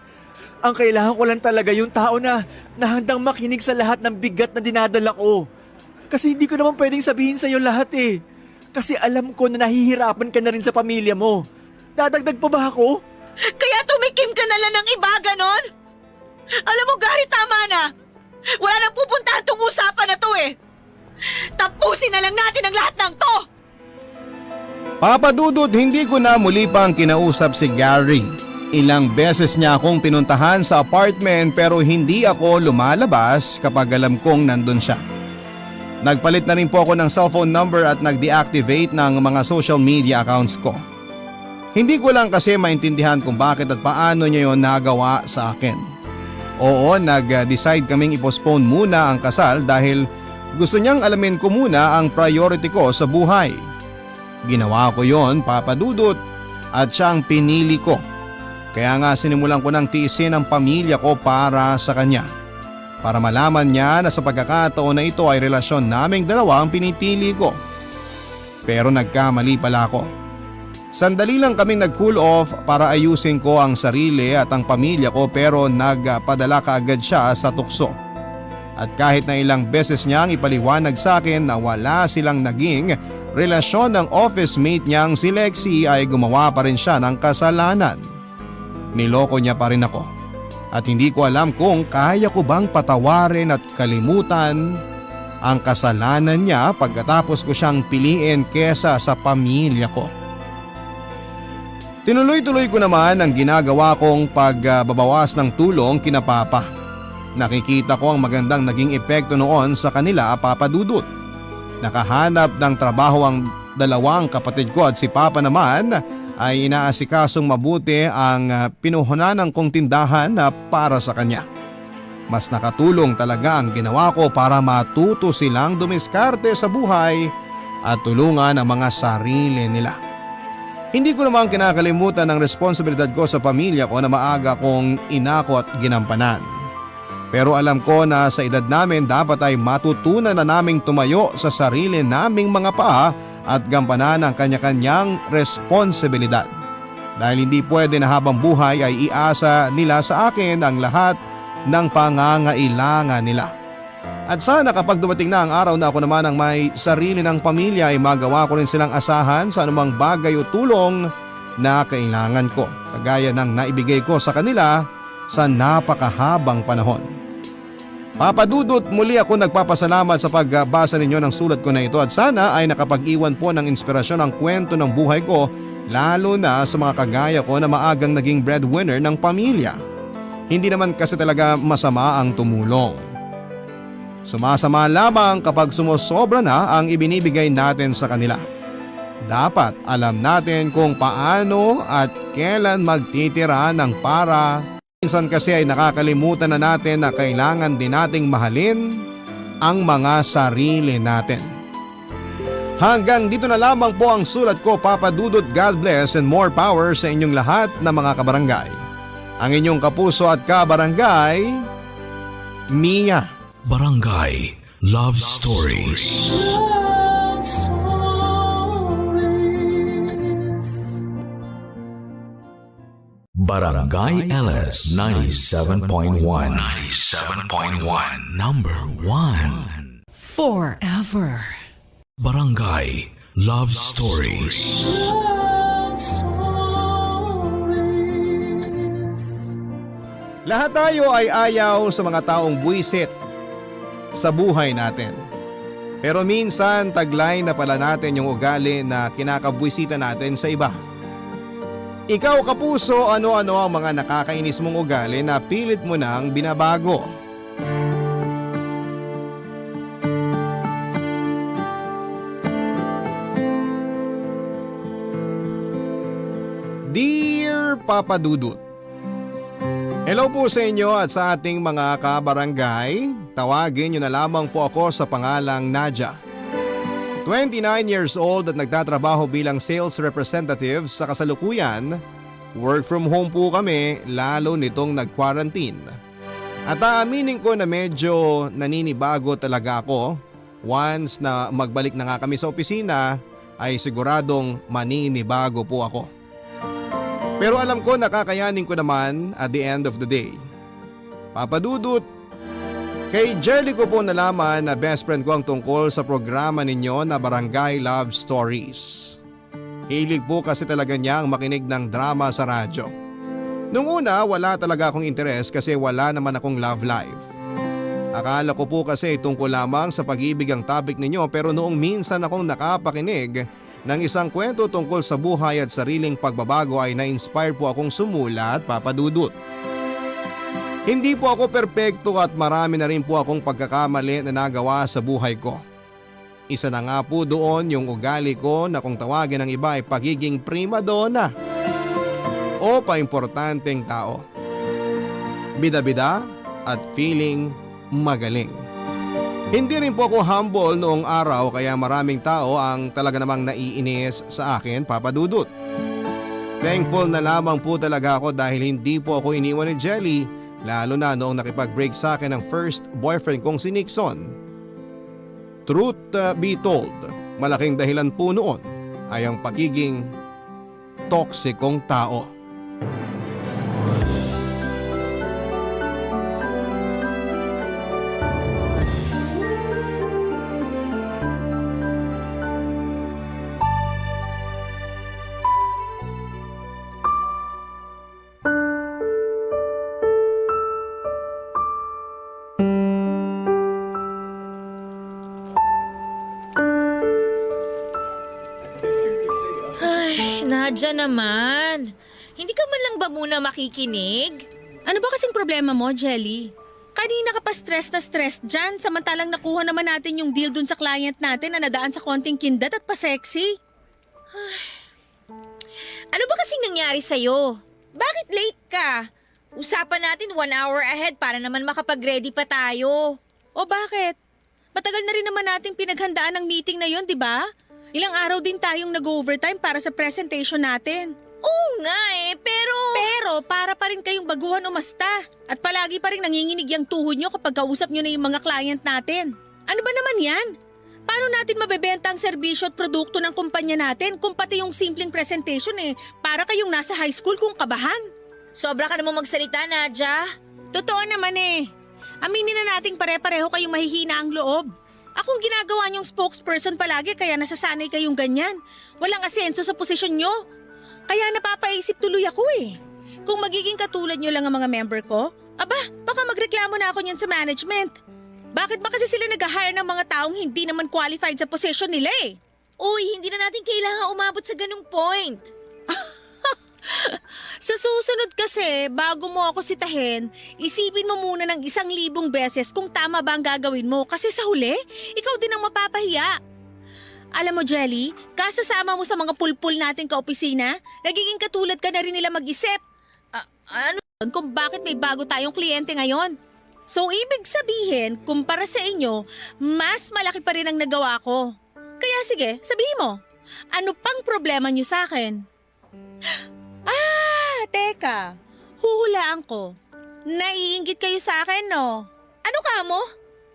Ang kailangan ko lang talaga yung tao na handang makinig sa lahat ng bigat na dinadala ko. Kasi hindi ko naman pwedeng sabihin sa'yo lahat eh. Kasi alam ko na nahihirapan ka na rin sa pamilya mo. Dadagdag pa ba ako? Kaya tumikim ka na lang ng iba, ganon? Alam mo, Gary, tama na. Wala nang pupuntahan tong usapan na to eh. Tapusin na lang natin ang lahat ng to. Papa Dudut, hindi ko na muli pang kinausap si Gary. Ilang beses niya akong pinuntahan sa apartment pero hindi ako lumalabas kapag alam kong nandun siya. Nagpalit na rin po ako ng cellphone number at nag-deactivate ng mga social media accounts ko. Hindi ko lang kasi maintindihan kung bakit at paano niya yon nagawa sa akin. Oo, nag-decide kaming i-postpone muna ang kasal dahil gusto niyang alamin ko muna ang priority ko sa buhay. Ginawa ko yon, Papa Dudut, at siyang pinili ko. Kaya nga sinimulan ko ng tiisin ang pamilya ko para sa kanya. Para malaman niya na sa pagkakataon na ito ay relasyon naming dalawa ang pinipili ko. Pero nagkamali pala ako. Sandali lang kaming nag-cool off para ayusin ko ang sarili at ang pamilya ko pero nagpadala kaagad siya sa tukso. At kahit na ilang beses niyang ipaliwanag sa akin na wala silang naging relasyon ng office mate niyang si Lexi ay gumawa pa rin siya ng kasalanan. Niloko niya pa rin ako at hindi ko alam kung kaya ko bang patawarin at kalimutan ang kasalanan niya pagkatapos ko siyang piliin kesa sa pamilya ko. Tinuloy-tuloy ko naman ang ginagawa kong pagbabawas ng tulong kina Papa. Nakikita ko ang magandang naging epekto noon sa kanila, Papa Dudut. Nakahanap ng trabaho ang dalawang kapatid ko at si Papa naman ay inaasikasong mabuti ang pinuhunanan kong tindahan para sa kanya. Mas nakatulong talaga ang ginawa ko para matuto silang dumiskarte sa buhay at tulungan ang mga sarili nila. Hindi ko naman kinakalimutan ang responsibilidad ko sa pamilya ko na maaga kong inako at ginampanan. Pero alam ko na sa edad namin dapat ay matutunan na naming tumayo sa sarili naming mga paa at gampanan ang kanya-kanyang responsibilidad. Dahil hindi pwede na habang buhay ay iasa nila sa akin ang lahat ng pangangailangan nila. At sana kapag dumating na ang araw na ako naman ang may sarili ng pamilya ay magawa ko rin silang asahan sa anumang bagay o tulong na kailangan ko. Kagaya ng naibigay ko sa kanila sa napakahabang panahon. Papa Dudut, muli ako nagpapasalamat sa pagbasa ninyo ng sulat ko na ito at sana ay nakapag-iwan po ng inspirasyon ang kwento ng buhay ko lalo na sa mga kagaya ko na maagang naging breadwinner ng pamilya. Hindi naman kasi talaga masama ang tumulong. Sumasama lamang kapag sumusobra na ang ibinibigay natin sa kanila. Dapat alam natin kung paano at kailan magtitira ng para. Minsan kasi ay nakakalimutan na natin na kailangan din nating mahalin ang mga sarili natin. Hanggang dito na lamang po ang sulat ko, Papa Dudut. God bless and more power sa inyong lahat na mga kabarangay. Ang inyong kapuso at kabarangay, Mia. Barangay Love Stories. Barangay LS 97.1. 97.1. Number 1. Forever. Barangay Love Stories. Lahat tayo ay ayaw sa mga taong buwisit sa buhay natin. Pero minsan taglay na pala natin yung ugali na kinakabwisita natin sa iba. Ikaw kapuso, ano-ano ang mga nakakainis mong ugali na pilit mo nang binabago? Dear Papa Dudut, hello po sa inyo at sa ating mga kabarangay. Tawagin niyo na lamang po ako sa pangalang Nadia. 29 years old at nagtatrabaho bilang sales representative sa kasalukuyan. Work from home po kami lalo nitong nag-quarantine. At aaminin ko na medyo naninibago talaga ako. Once na magbalik na nga kami sa opisina ay siguradong maninibago po ako. Pero alam ko nakakayanin ko naman at the end of the day. Papa Dudut, kay Jelly ko po nalaman na best friend ko ang tungkol sa programa ninyo na Barangay Love Stories. Hilig po kasi talaga niya ang makinig ng drama sa radyo. Nung una wala talaga akong interes kasi wala naman akong love life. Akala ko po kasi tungkol lamang sa pag-ibig ang topic ninyo pero noong minsan akong nakapakinig ng isang kwento tungkol sa buhay at sariling pagbabago ay na-inspire po akong sumulat, Papa Dudut. Hindi po ako perpekto at marami na rin po akong pagkakamali na nagawa sa buhay ko. Isa na nga po doon yung ugali ko na kung tawagin ng iba ay pagiging prima donna o paimportanteng tao. Bida-bida at feeling magaling. Hindi rin po ako humble noong araw kaya maraming tao ang talaga namang naiinis sa akin, Papa Dudut. Thankful na lamang po talaga ako dahil hindi po ako iniwan ni Jelly, lalo na noong nakipag-break sa akin ng first boyfriend kong si Nixon. Truth be told, malaking dahilan po noon ay ang pagiging toksikong tao. Nadya naman. Hindi ka man lang ba muna makikinig? Ano ba kasing problema mo, Jelly? Kanina ka pa stress na stress dyan, samantalang nakuha naman natin yung deal dun sa client natin na nadaan sa konting kindat at pa-sexy. Ano ba kasing nangyari sa'yo? Bakit late ka? Usapan natin 1 hour ahead para naman makapag-ready pa tayo. O bakit? Matagal na rin naman nating pinaghandaan ang meeting na yon, di ba? Ilang araw din tayong nag-overtime para sa presentation natin. Oo nga pero... Pero para pa rin kayong baguhan umasta. At palagi pa rin nanginginig yung tuhod nyo kapag kausap nyo na yung mga client natin. Ano ba naman yan? Paano natin mabebenta ang serbisyo at produkto ng kumpanya natin kung pati yung simpleng presentation para kayong nasa high school kung kabahan? Sobra ka namang magsalita, Nadja. Totoo naman Aminin na nating pare-pareho kayong mahihina ang loob. Akong ginagawa niyong spokesperson palagi kaya nasasanay kayong ganyan. Walang asenso sa posisyon nyo. Kaya napapaisip tuloy ako Kung magiging katulad nyo lang ang mga member ko, baka magreklamo na ako niyan sa management. Bakit ba kasi sila nag-hire ng mga taong hindi naman qualified sa position nila Uy, hindi na natin kailangan umabot sa ganung point. Sa susunod kasi, bago mo ako sitahin, isipin mo muna ng 1,000 beses kung tama ba ang gagawin mo kasi sa huli, ikaw din ang mapapahiya. Alam mo, Jelly, kasasama mo sa mga pulpul natin ka-opisina, nagiging katulad ka na rin nila mag-isip. Ano kung bakit may bago tayong kliyente ngayon? So, ibig sabihin, kumpara sa inyo, mas malaki pa rin ang nagawa ko. Kaya sige, sabihin mo, ano pang problema niyo sa akin? Teka, huhulaan ko. Naiinggit kayo sa akin, no? Ano ka mo?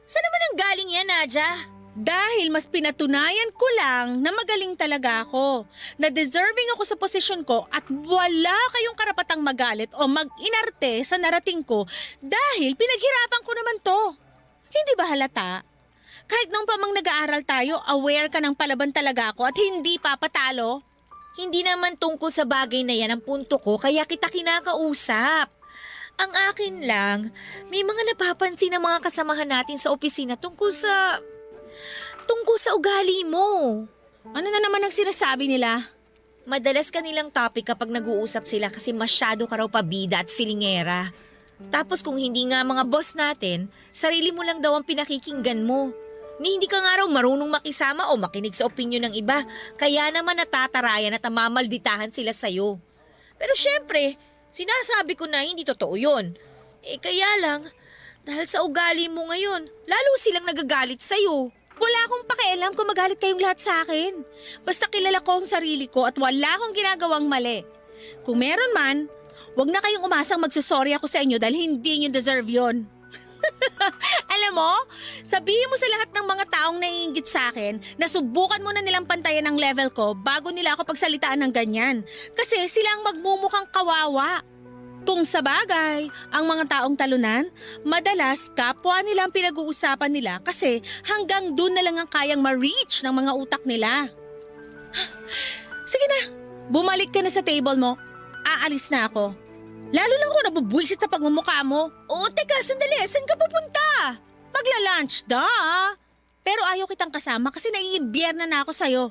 Saan naman ang galing yan, Nadja? Dahil mas pinatunayan ko lang na magaling talaga ako, na deserving ako sa posisyon ko at wala kayong karapatang magalit o mag-inarte sa narating ko dahil pinaghirapan ko naman to. Hindi ba halata? Kahit nung pa mang nag-aaral tayo, aware ka ng palaban talaga ako at hindi papatalo? Hindi naman tungkol sa bagay na yan ang punto ko kaya kita kinakausap. Ang akin lang, may mga napapansin ng mga kasamahan natin sa opisina tungkol sa ugali mo. Ano na naman ang sinasabi nila? Madalas kanilang topic kapag nag-uusap sila kasi masyado ka raw pabida at filingera. Tapos kung hindi nga mga boss natin, sarili mo lang daw ang pinakikinggan mo. Ni hindi ka nga raw marunong makisama o makinig sa opinyon ng iba, kaya naman natatarayan at mamalditahan sila sa'yo. Pero syempre, sinasabi ko na hindi totoo yun. Kaya lang, dahil sa ugali mo ngayon, lalo silang nagagalit sa'yo. Wala akong pakialam kung magalit kayong lahat sa akin. Basta kilala ko ang sarili ko at wala akong ginagawang mali. Kung meron man, wag na kayong umasang magsusorry ako sa inyo dahil hindi nyo deserve yon. Alam mo, sabihin mo sa lahat ng mga taong naiinggit sa akin na subukan mo na nilang pantayan ang level ko bago nila ako pagsalitaan ng ganyan. Kasi sila ang magmumukhang kawawa. Kung sa bagay, ang mga taong talunan, madalas kapwa nila ang pinag-uusapan nila kasi hanggang dun na lang ang kayang ma-reach ng mga utak nila. Sige na, bumalik ka na sa table mo. Aalis na ako. Lalo lang ako nabubwisit sa pagmumukha mo. Oo, teka, sandali. Saan ka pupunta? Magla-lunch, Pero ayaw kitang kasama kasi naiimbierna na ako sa'yo.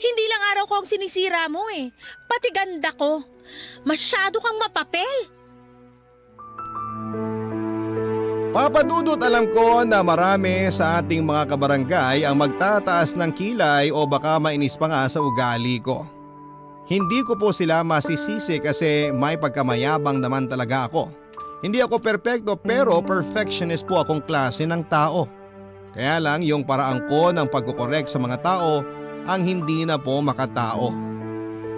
Hindi lang araw ko ang sinisira mo pati ganda ko. Masyado kang mapapel. Papadudot, alam ko na marami sa ating mga kabarangay ang magtataas ng kilay o baka mainis pa nga sa ugali ko. Hindi ko po sila masisisi kasi may pagkamayabang naman talaga ako. Hindi ako perpekto pero perfectionist po akong klase ng tao. Kaya lang yung paraan ko ng pagkukorek sa mga tao ang hindi na po makatao.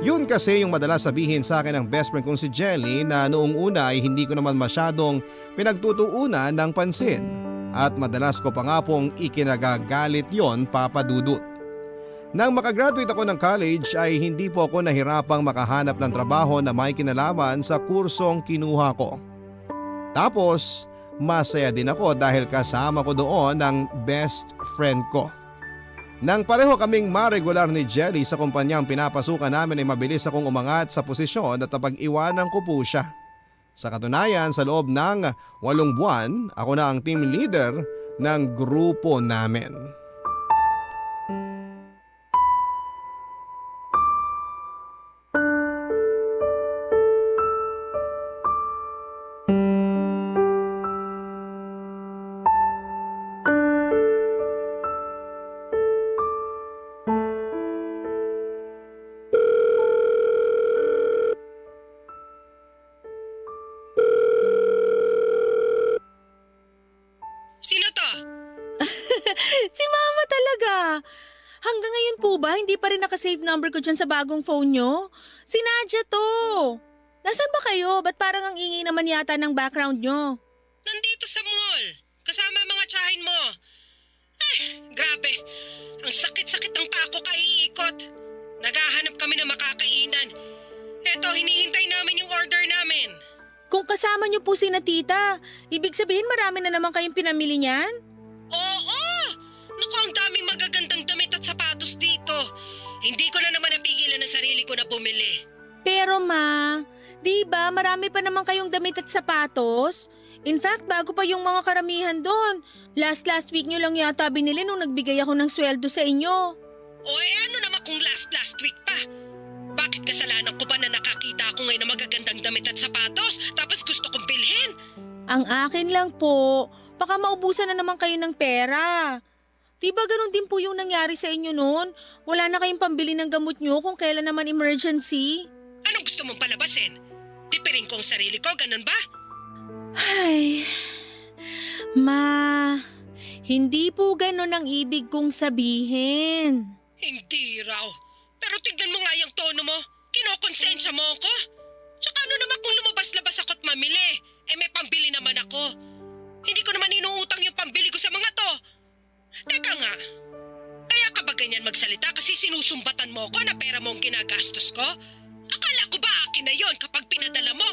Yun kasi yung madalas sabihin sa akin ng best friend kong si Jelly na noong una ay hindi ko naman masyadong pinagtutuunan ng pansin. At madalas ko pa nga pong ikinagagalit yon, papadudot. Nang makagraduate ako ng college ay hindi po ako nahirapang makahanap ng trabaho na may kinalaman sa kursong kinuha ko. Tapos, masaya din ako dahil kasama ko doon ang best friend ko. Nang pareho kaming maregular ni Jelly sa kumpanyang pinapasukan namin ay mabilis akong umangat sa posisyon at napag-iwanan ko po siya. Sa katunayan, sa loob ng 8 buwan, ako na ang team leader ng grupo namin. Si Mama talaga. Hanggang ngayon po ba, hindi pa rin nakasave number ko dyan sa bagong phone nyo? Si Nadia to. Nasaan ba kayo? Ba't parang ang ingay naman yata ng background nyo? Nandito sa mall. Kasama ang mga tsahin mo. Ay, grabe. Ang sakit-sakit ng paa ko kaiikot. Naghahanap kami ng makakainan. Eto, hinihintay namin yung order namin. Kung kasama nyo po si na tita, ibig sabihin marami na naman kayong pinamili niyan? Oo! Naku, ang daming magagandang damit at sapatos dito. Hindi ko na naman napigilan ang sarili ko na bumili. Pero ma, di ba marami pa naman kayong damit at sapatos? In fact, bago pa yung mga karamihan doon. Last week nyo lang yata binili nung nagbigay ako ng sweldo sa inyo. O ano naman kung last week pa? Bakit kasalanan ko ba na nakakita ako ngayon ng magagandang damit at sapatos tapos gusto kong bilhin? Ang akin lang po, baka maubusan na naman kayo ng pera. Diba ganun din po yung nangyari sa inyo noon? Wala na kayong pambili ng gamot nyo kung kailan naman emergency? Anong gusto mong palabasin? Tipirin ko ang sarili ko, ganun ba? Ay, ma, hindi po ganun ang ibig kong sabihin. Hindi raw. Pero tignan mo nga yung tono mo. Kinokonsensya mo ako. Tsaka ano naman kung lumabas-labas ako at mamili? May pambili naman ako. Hindi ko naman inuutang yung pambili ko sa mga to. Teka nga, kaya ka ba ganyan magsalita kasi sinusumbatan mo ko na pera mo ang ginagastos ko? Akala ko ba akin na yon kapag pinadala mo?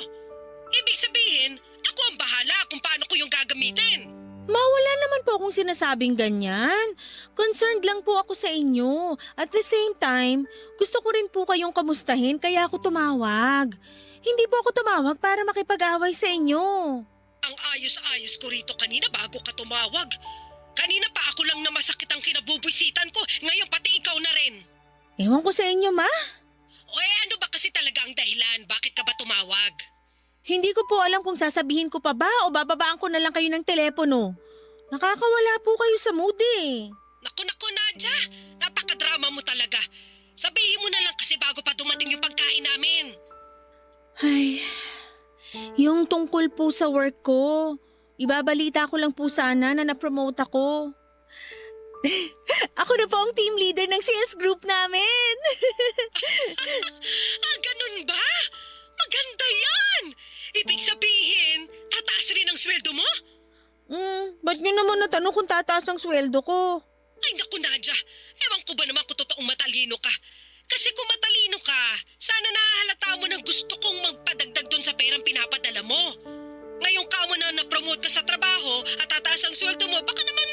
Ibig sabihin, ako ang bahala kung paano ko yung gagamitin. Wala naman po akong sinasabing ganyan. Concerned lang po ako sa inyo. At the same time, gusto ko rin po kayong kamustahin kaya ako tumawag. Hindi po ako tumawag para makipag-away sa inyo. Ang ayos-ayos ko rito kanina bago ka tumawag. Kanina pa ako lang na masakit ang kinabubwisitan ko. Ngayon pati ikaw na rin. Ewan ko sa inyo, ma. O ano ba kasi talaga ang dahilan? Bakit ka ba tumawag? Hindi ko po alam kung sasabihin ko pa ba o bababaan ko na lang kayo ng telepono. Nakakawala po kayo sa mood eh. Naku, Nadia. Napakadrama mo talaga. Sabihin mo na lang kasi bago pa dumating yung pagkain namin. Ay, yung tungkol po sa work ko. Ibabalita ko lang po sana na na-promote ako. Ako na po ang team leader ng sales group namin. Ganun ba? Maganda yan! Ibig sabihin, tataas rin ang sweldo mo? Ba't nyo naman natanong kung tataas ang sweldo ko? Ay naku, Nadia. Ewan ko ba naman kung totoong matalino ka. Kasi kung matalino ka, sana nahahalata mo ng gusto kong magpadagdag doon sa perang pinapadala mo. Ngayong ka mo na na-promote ka sa trabaho at tataas ang sweldo mo, baka naman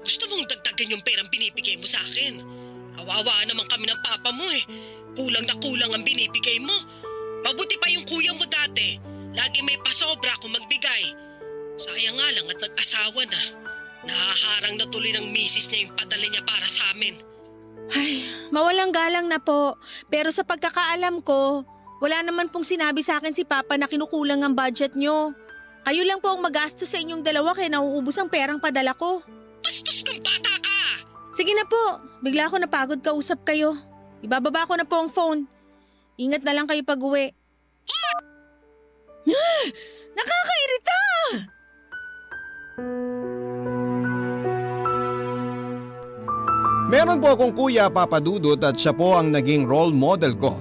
gusto mong dagdagan yung perang binibigay mo sa akin. Kawawa naman kami ng papa mo eh. Kulang na kulang ang binibigay mo. Mabuti pa yung kuya mo dati. Lagi may pasobra kung magbigay. Sayang nga lang at nag-asawa na. Nahaharang na tuloy ng misis niya yung padala niya para sa amin. Ay, mawalang galang na po. Pero sa pagkakaalam ko, wala naman pong sinabi sa akin si Papa na kinukulang ang budget nyo. Kayo lang po ang magastos sa inyong dalawa kaya nauubos ang perang padala ko. Bastos kang bata ka! Sige na po, bigla ako napagod kausap kayo. Ibababa ko na po ang phone. Ingat na lang kayo pag-uwi. Nakakairita! Meron po akong kuya Papadudot at siya po ang naging role model ko.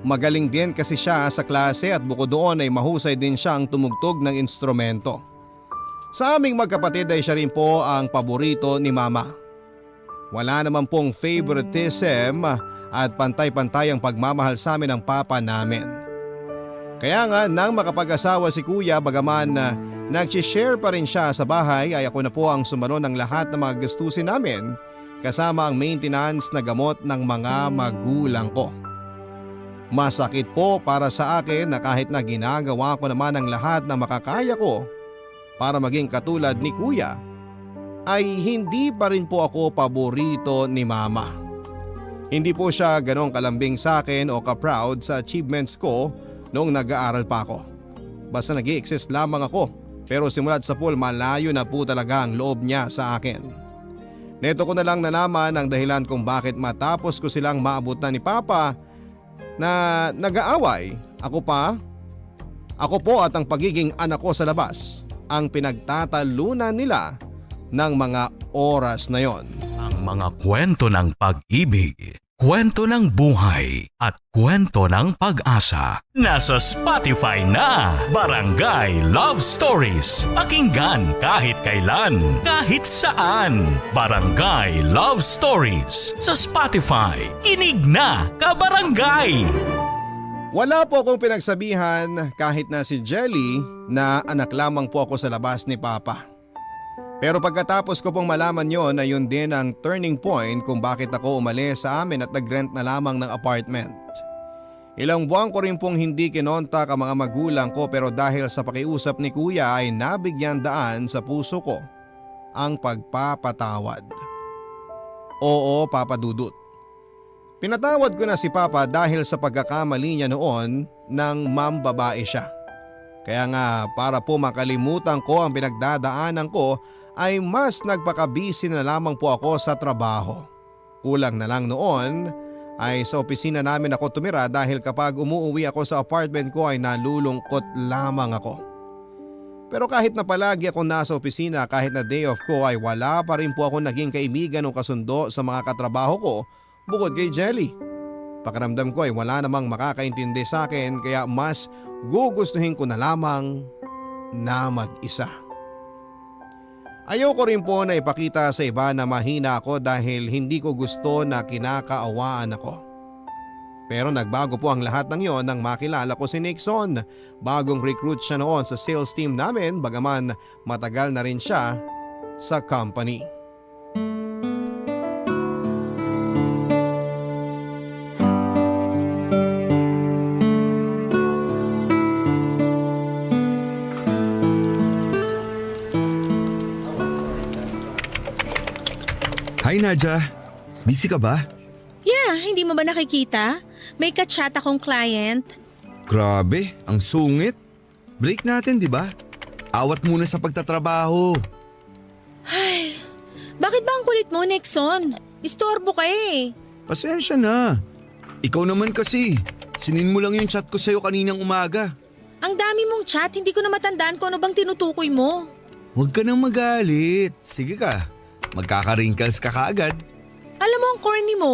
Magaling din kasi siya sa klase at bukod doon ay mahusay din siyang tumugtog ng instrumento. Sa aming magkapatid ay siya rin po ang paborito ni Mama. Wala naman pong favoritism at pantay-pantay ang pagmamahal sa amin ng papa namin. Kaya nga nang makapag-asawa si kuya bagaman nag-share pa rin siya sa bahay ay ako na po ang sumalo ng lahat ng mga gastusin namin kasama ang maintenance na gamot ng mga magulang ko. Masakit po para sa akin na kahit na ginagawa ko naman ang lahat na makakaya ko para maging katulad ni kuya, ay hindi pa rin po ako paborito ni Mama. Hindi po siya ganong kalambing sa akin o ka-proud sa achievements ko noong nag-aaral pa ako. Basta nag-i-exist lamang ako pero simulat sa pool malayo na po talaga ang loob niya sa akin. Neto ko na lang nalaman ang dahilan kung bakit matapos ko silang maabutan ni Papa na nag-aaway, ako po at ang pagiging anak ko sa labas ang pinagtatalunan nila ng mga oras na yon. Ang Mga kwento ng pag-ibig, kwento ng buhay at kwento ng pag-asa. Nasa Spotify na Barangay Love Stories. Pakinggan kahit kailan, kahit saan. Barangay Love Stories sa Spotify. Kinig na, kabarangay! Wala po akong pinagsabihan kahit na si Jelly na anak lamang po ako sa labas ni Papa. Pero pagkatapos ko pong malaman yon ay yun din ang turning point kung bakit ako umalis sa amin at nag-rent na lamang ng apartment. Ilang buwan ko rin pong hindi kinontak ang mga magulang ko pero dahil sa pakiusap ni Kuya ay nabigyan daan sa puso ko ang pagpapatawad. Oo, Papa Dudut. Pinatawad ko na si Papa dahil sa pagkakamali niya noon nang babae siya. Kaya nga para po makalimutan ko ang pinagdadaanan ko ay mas nagpakabisi na lamang po ako sa trabaho. Kulang na lang noon ay sa opisina namin ako tumira dahil kapag umuwi ako sa apartment ko ay nalulungkot lamang ako. Pero kahit na palagi ako nasa opisina kahit na day off ko ay wala pa rin po ako naging kaibigan o kasundo sa mga katrabaho ko bukod kay Jelly. Pakiramdam ko ay wala namang makakaintindi sa akin kaya mas gugustuhin ko na lamang na mag-isa. Ayoko rin po na ipakita sa iba na mahina ako dahil hindi ko gusto na kinakaawaan ako. Pero nagbago po ang lahat ng yon nang makilala ko si Nixon. Bagong recruit siya noon sa sales team namin bagaman matagal na rin siya sa company. Hi Nadja, busy ka ba? Yeah, hindi mo ba nakikita? May ka-chat akong client. Grabe, ang sungit. Break natin, di ba? Awat muna sa pagtatrabaho. Ay, bakit ba ang kulit mo, Nixon? Istorbo ka eh. Pasensya na. Ikaw naman kasi, sinin mo lang yung chat ko sa'yo kaninang umaga. Ang dami mong chat, hindi ko na matandaan kung ano bang tinutukoy mo. Huwag ka nang magalit. Sige ka, magkaka-wrinkles ka kaagad. Alam mo ang corny mo.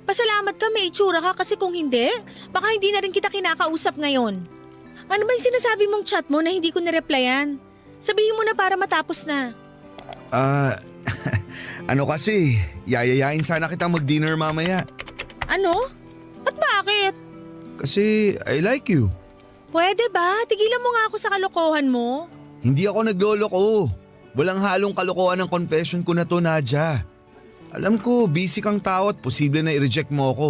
Pasalamat ka may itsura ka kasi kung hindi, baka hindi na rin kita kinakausap ngayon. Ano ba yung sinasabi mong chat mo na hindi ko nireplyan? Sabihin mo na para matapos na. Ano kasi, yayayain sana kitang mag-dinner mamaya. Ano? At bakit? Kasi I like you. Pwede ba? Tigilan mo nga ako sa kalokohan mo. Hindi ako nagloloko. Walang halong kalokohan ng confession ko na to, Nadja. Alam ko, busy kang tao at posible na i-reject mo ako.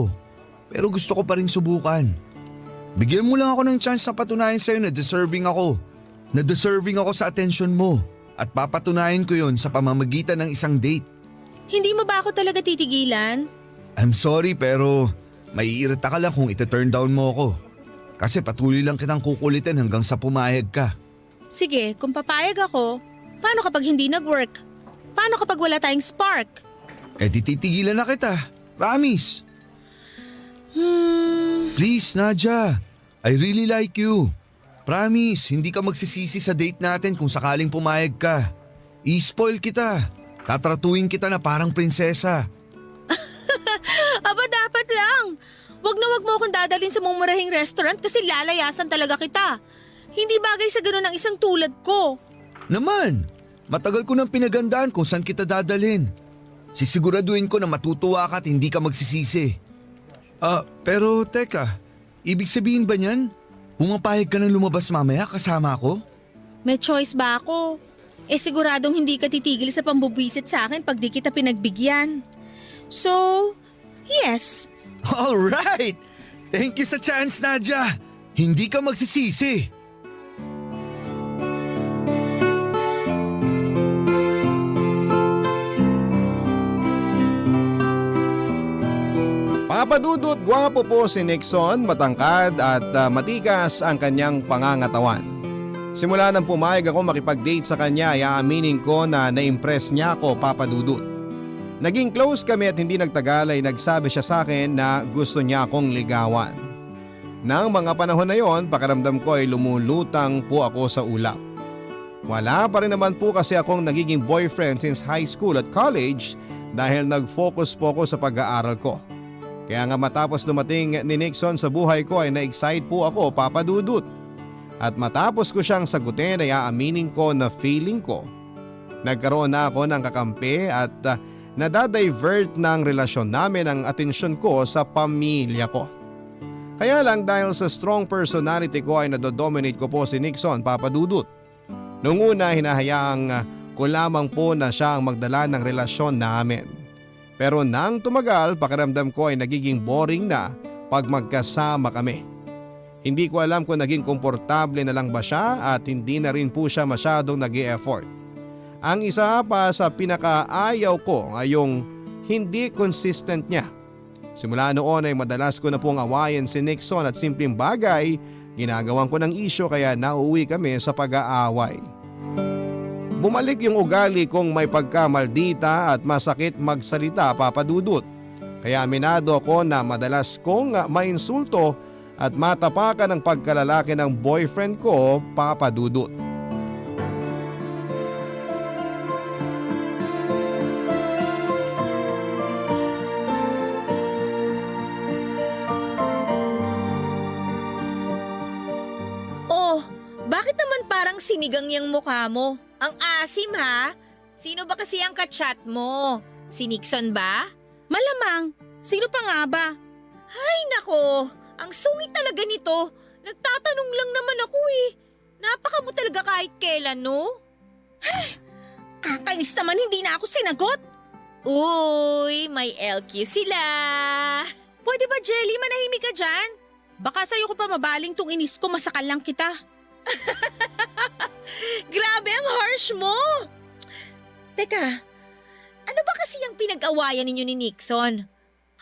Pero gusto ko pa rin subukan. Bigyan mo lang ako ng chance na patunayan sa'yo na deserving ako. Na deserving ako sa attention mo. At papatunayan ko yon sa pamamagitan ng isang date. Hindi mo ba ako talaga titigilan? I'm sorry pero maiirita ka lang kung ita-turn down mo ako. Kasi patuloy lang kitang kukulitin hanggang sa pumayag ka. Sige, kung papayag ako, paano kapag hindi nag-work? Paano kapag wala tayong spark? Eh di titigilan na kita. Promise. Please, Nadja. I really like you. Promise, hindi ka magsisisi sa date natin kung sakaling pumayag ka. I-spoil kita. Tatratuin kita na parang prinsesa. Aba dapat lang. Wag mo akong dadalhin sa mumurahing restaurant kasi lalayasan talaga kita. Hindi bagay sa ganun ang isang tulad ko. Naman, matagal ko nang pinagandaan kung saan kita dadalhin. Sisiguraduhin ko na matutuwa ka at hindi ka magsisisi. Pero teka, ibig sabihin ba niyan? Pumapayag ka nang lumabas mamaya kasama ako? May choice ba ako? Eh siguradong hindi ka titigil sa pambubwisit sa akin pag di kita pinagbigyan. So, yes. Alright! Thank you sa chance, Nadja. Hindi ka magsisisi. Papadudot, gwapo po si Nixon, matangkad at matikas ang kanyang pangangatawan. Simula nang pumayag ako makipag-date sa kanya ay aaminin ko na na-impress niya ako, Papadudot. Naging close kami at hindi nagtagal ay nagsabi siya sa akin na gusto niya akong ligawan. Nang mga panahon na yon, pakiramdam ko ay lumulutang po ako sa ulap. Wala pa rin naman po kasi akong nagiging boyfriend since high school at college dahil nag-focus po ako sa pag-aaral ko. Kaya nga matapos dumating ni Nixon sa buhay ko ay na-excite po ako, Papa Dudut. At matapos ko siyang sagutin ay aaminin ko na feeling ko nagkaroon na ako ng kakampi at nadadivert ng relasyon namin ang atensyon ko sa pamilya ko. Kaya lang dahil sa strong personality ko ay nadodominate ko po si Nixon, Papa Dudut. Noong una hinahayaang ko lamang po na siya ang magdala ng relasyon namin. Pero nang tumagal, pakiramdam ko ay nagiging boring na pag magkasama kami. Hindi ko alam kung naging komportable na lang ba siya at hindi na rin po siya masyadong nag-e-effort. Ang isa pa sa pinakaayaw ko ngayong hindi consistent niya. Simula noon ay madalas ko na pong awayan si Nixon at simpleng bagay, ginagawan ko ng isyo kaya nauwi kami sa pag-aaway. Bumalik yung ugali kong may pagkamaldita at masakit magsalita, Papa Dudut. Kaya aminado ako na madalas kong mainsulto at matapakan ang pagkalalaki ng boyfriend ko, Papa Dudut. Oh, bakit naman parang sinigang yung mukha mo? Ang asim ha? Sino ba kasi ang kachat mo? Si Nixon ba? Malamang. Sino pa nga ba? Ay nako, ang sungit talaga nito. Nagtatanong lang naman ako eh. Napaka mo talaga kahit kailan, no? Kakainis naman, hindi na ako sinagot. Uy, may LQ sila. Pwede ba, Jelly, manahimik ka dyan? Baka sa'yo ko pa mabaling tong inis ko, masakal lang kita. Grabe ang harsh mo! Teka, ano ba kasi yung pinag-awayan ninyo ni Nixon?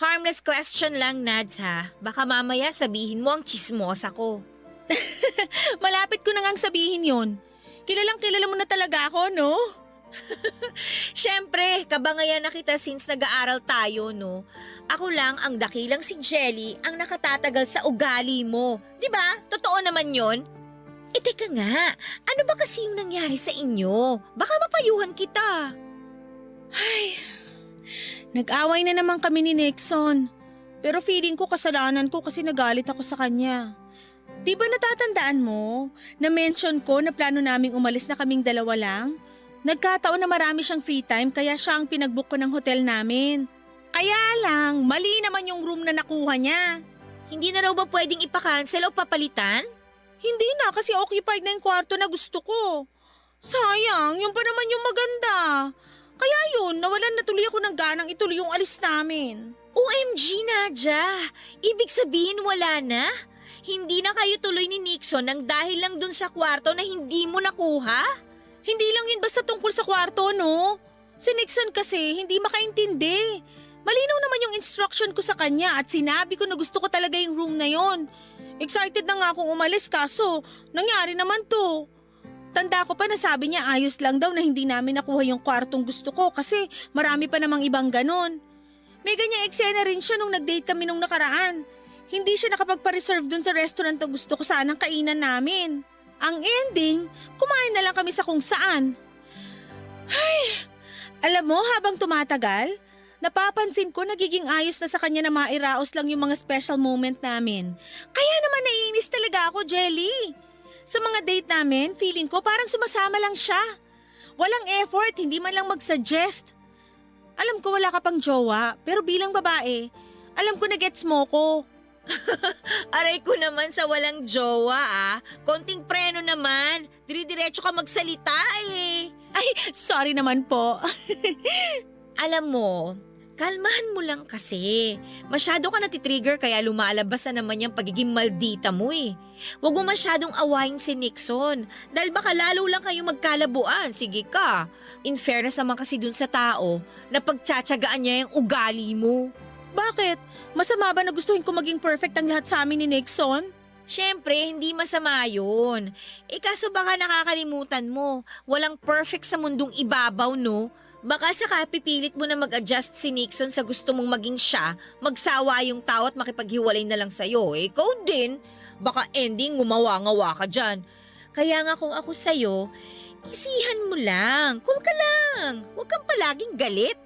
Harmless question lang, Nads ha. Baka mamaya sabihin mo ang chismosa ko. Malapit ko na ngang sabihin yun. Kilalang kilala mo na talaga ako, no? Siyempre, kabangayan na kita since nag-aaral tayo, no? Ako lang ang dakilang si Jelly ang nakatatagal sa ugali mo. Diba? Totoo naman yon. Teka nga, ano ba kasi yung nangyari sa inyo? Baka mapayuhan kita. Ay, nag-away na naman kami ni Nixon. Pero feeling ko kasalanan ko kasi nagalit ako sa kanya. Di ba natatandaan mo, na-mention ko na plano naming umalis na kaming dalawa lang? Nagkataon na marami siyang free time kaya siya ang pinag-book ko ng hotel namin. Kaya lang, mali naman yung room na nakuha niya. Hindi na raw ba pwedeng ipakancel o papalitan? Hindi na kasi occupied na yung kwarto na gusto ko. Sayang, yun pa naman yung maganda. Kaya yun, nawalan na tuloy ako ng ganang ituloy yung alis namin. OMG, Nadja! Ibig sabihin wala na? Hindi na kayo tuloy ni Nixon nang dahil lang dun sa kwarto na hindi mo nakuha? Hindi lang yun basta tungkol sa kwarto, no? Si Nixon kasi hindi makaintindi. Malinaw naman yung instruction ko sa kanya at sinabi ko na gusto ko talaga yung room na yon. Excited na nga akong umalis kaso nangyari naman to. Tanda ko pa na sabi niya ayos lang daw na hindi namin nakuha yung kwartong gusto ko kasi marami pa namang ibang ganon. May ganyang eksena rin siya nung nag-date kami nung nakaraan. Hindi siya nakapagpa-reserve dun sa restaurant na gusto ko sanang kainan namin. Ang ending, kumain na lang kami sa kung saan. Ay, alam mo habang tumatagal, napapansin ko nagiging ayos na sa kanya na mairaos lang yung mga special moment namin. Kaya naman naiinis talaga ako, Jelly. Sa mga date namin, feeling ko parang sumasama lang siya. Walang effort, hindi man lang mag-suggest. Alam ko wala ka pang jowa, pero bilang babae, alam ko na gets mo ko. Aray ko naman sa walang jowa Konting preno naman. Dire-diretso ka magsalita eh. Ay, sorry naman po. Alam mo, kalmahan mo lang kasi. Masyado ka natitrigger kaya lumalabas na naman yung pagiging maldita mo eh. Huwag mo masyadong awayin si Nixon dahil baka lalo lang kayo magkalabuan. Sige ka. In fairness naman kasi dun sa tao na pagtsatsagaan niya yung ugali mo. Bakit? Masama ba na gustuhin ko maging perfect ang lahat sa amin ni Nixon? Siyempre, hindi masama yun. Kaso baka nakakalimutan mo, walang perfect sa mundong ibabaw, no? Baka saka pipilit mo na mag-adjust si Nixon sa gusto mong maging siya, magsawa yung tao at makipaghiwalay na lang sa'yo. Ikaw din, baka ending ngumawa-ngawa ka dyan. Kaya nga kung ako sa'yo, isihan mo lang, cool ka lang, huwag kang palaging galit.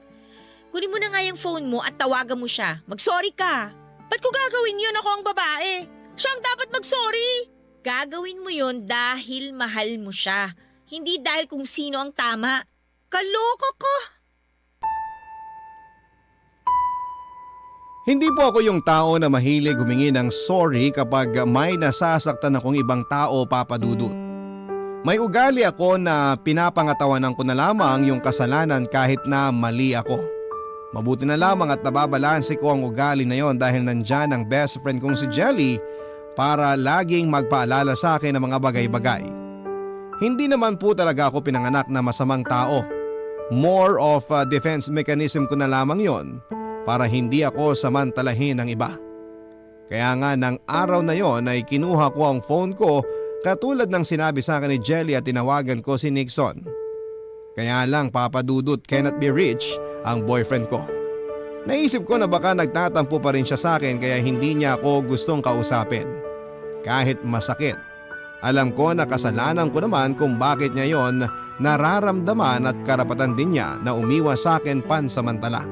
Kunin mo na nga yung phone mo at tawagan mo siya. Mag-sorry ka. Ba't ko gagawin yun? Ako ang babae. Siya ang dapat mag-sorry. Gagawin mo yun dahil mahal mo siya. Hindi dahil kung sino ang tama. Kaloka ka. Hindi po ako yung tao na mahilig humingi ng sorry kapag may nasasaktan akong ibang tao, Papa Dudut. May ugali ako na pinapangatawanan ko na lamang yung kasalanan kahit na mali ako. Mabuti na lamang at nababalanse ko ang ugali na yon dahil nandyan ang best friend kong si Jelly para laging magpaalala sa akin ng mga bagay-bagay. Hindi naman po talaga ako pinanganak na masamang tao. More of a defense mechanism ko na lamang yon para hindi ako samantalahin ng iba. Kaya nga ng araw na yon ay kinuha ko ang phone ko katulad ng sinabi sa akin ni Jelly at tinawagan ko si Nixon. Kaya lang Papa Dudut, cannot be reached ang boyfriend ko. Naisip ko na baka nagtatampo pa rin siya sa akin kaya hindi niya ako gustong kausapin. Kahit masakit. Alam ko na kasalanan ko naman kung bakit niya yon nararamdaman at karapatan din niya na umiwas sa akin pansamantala.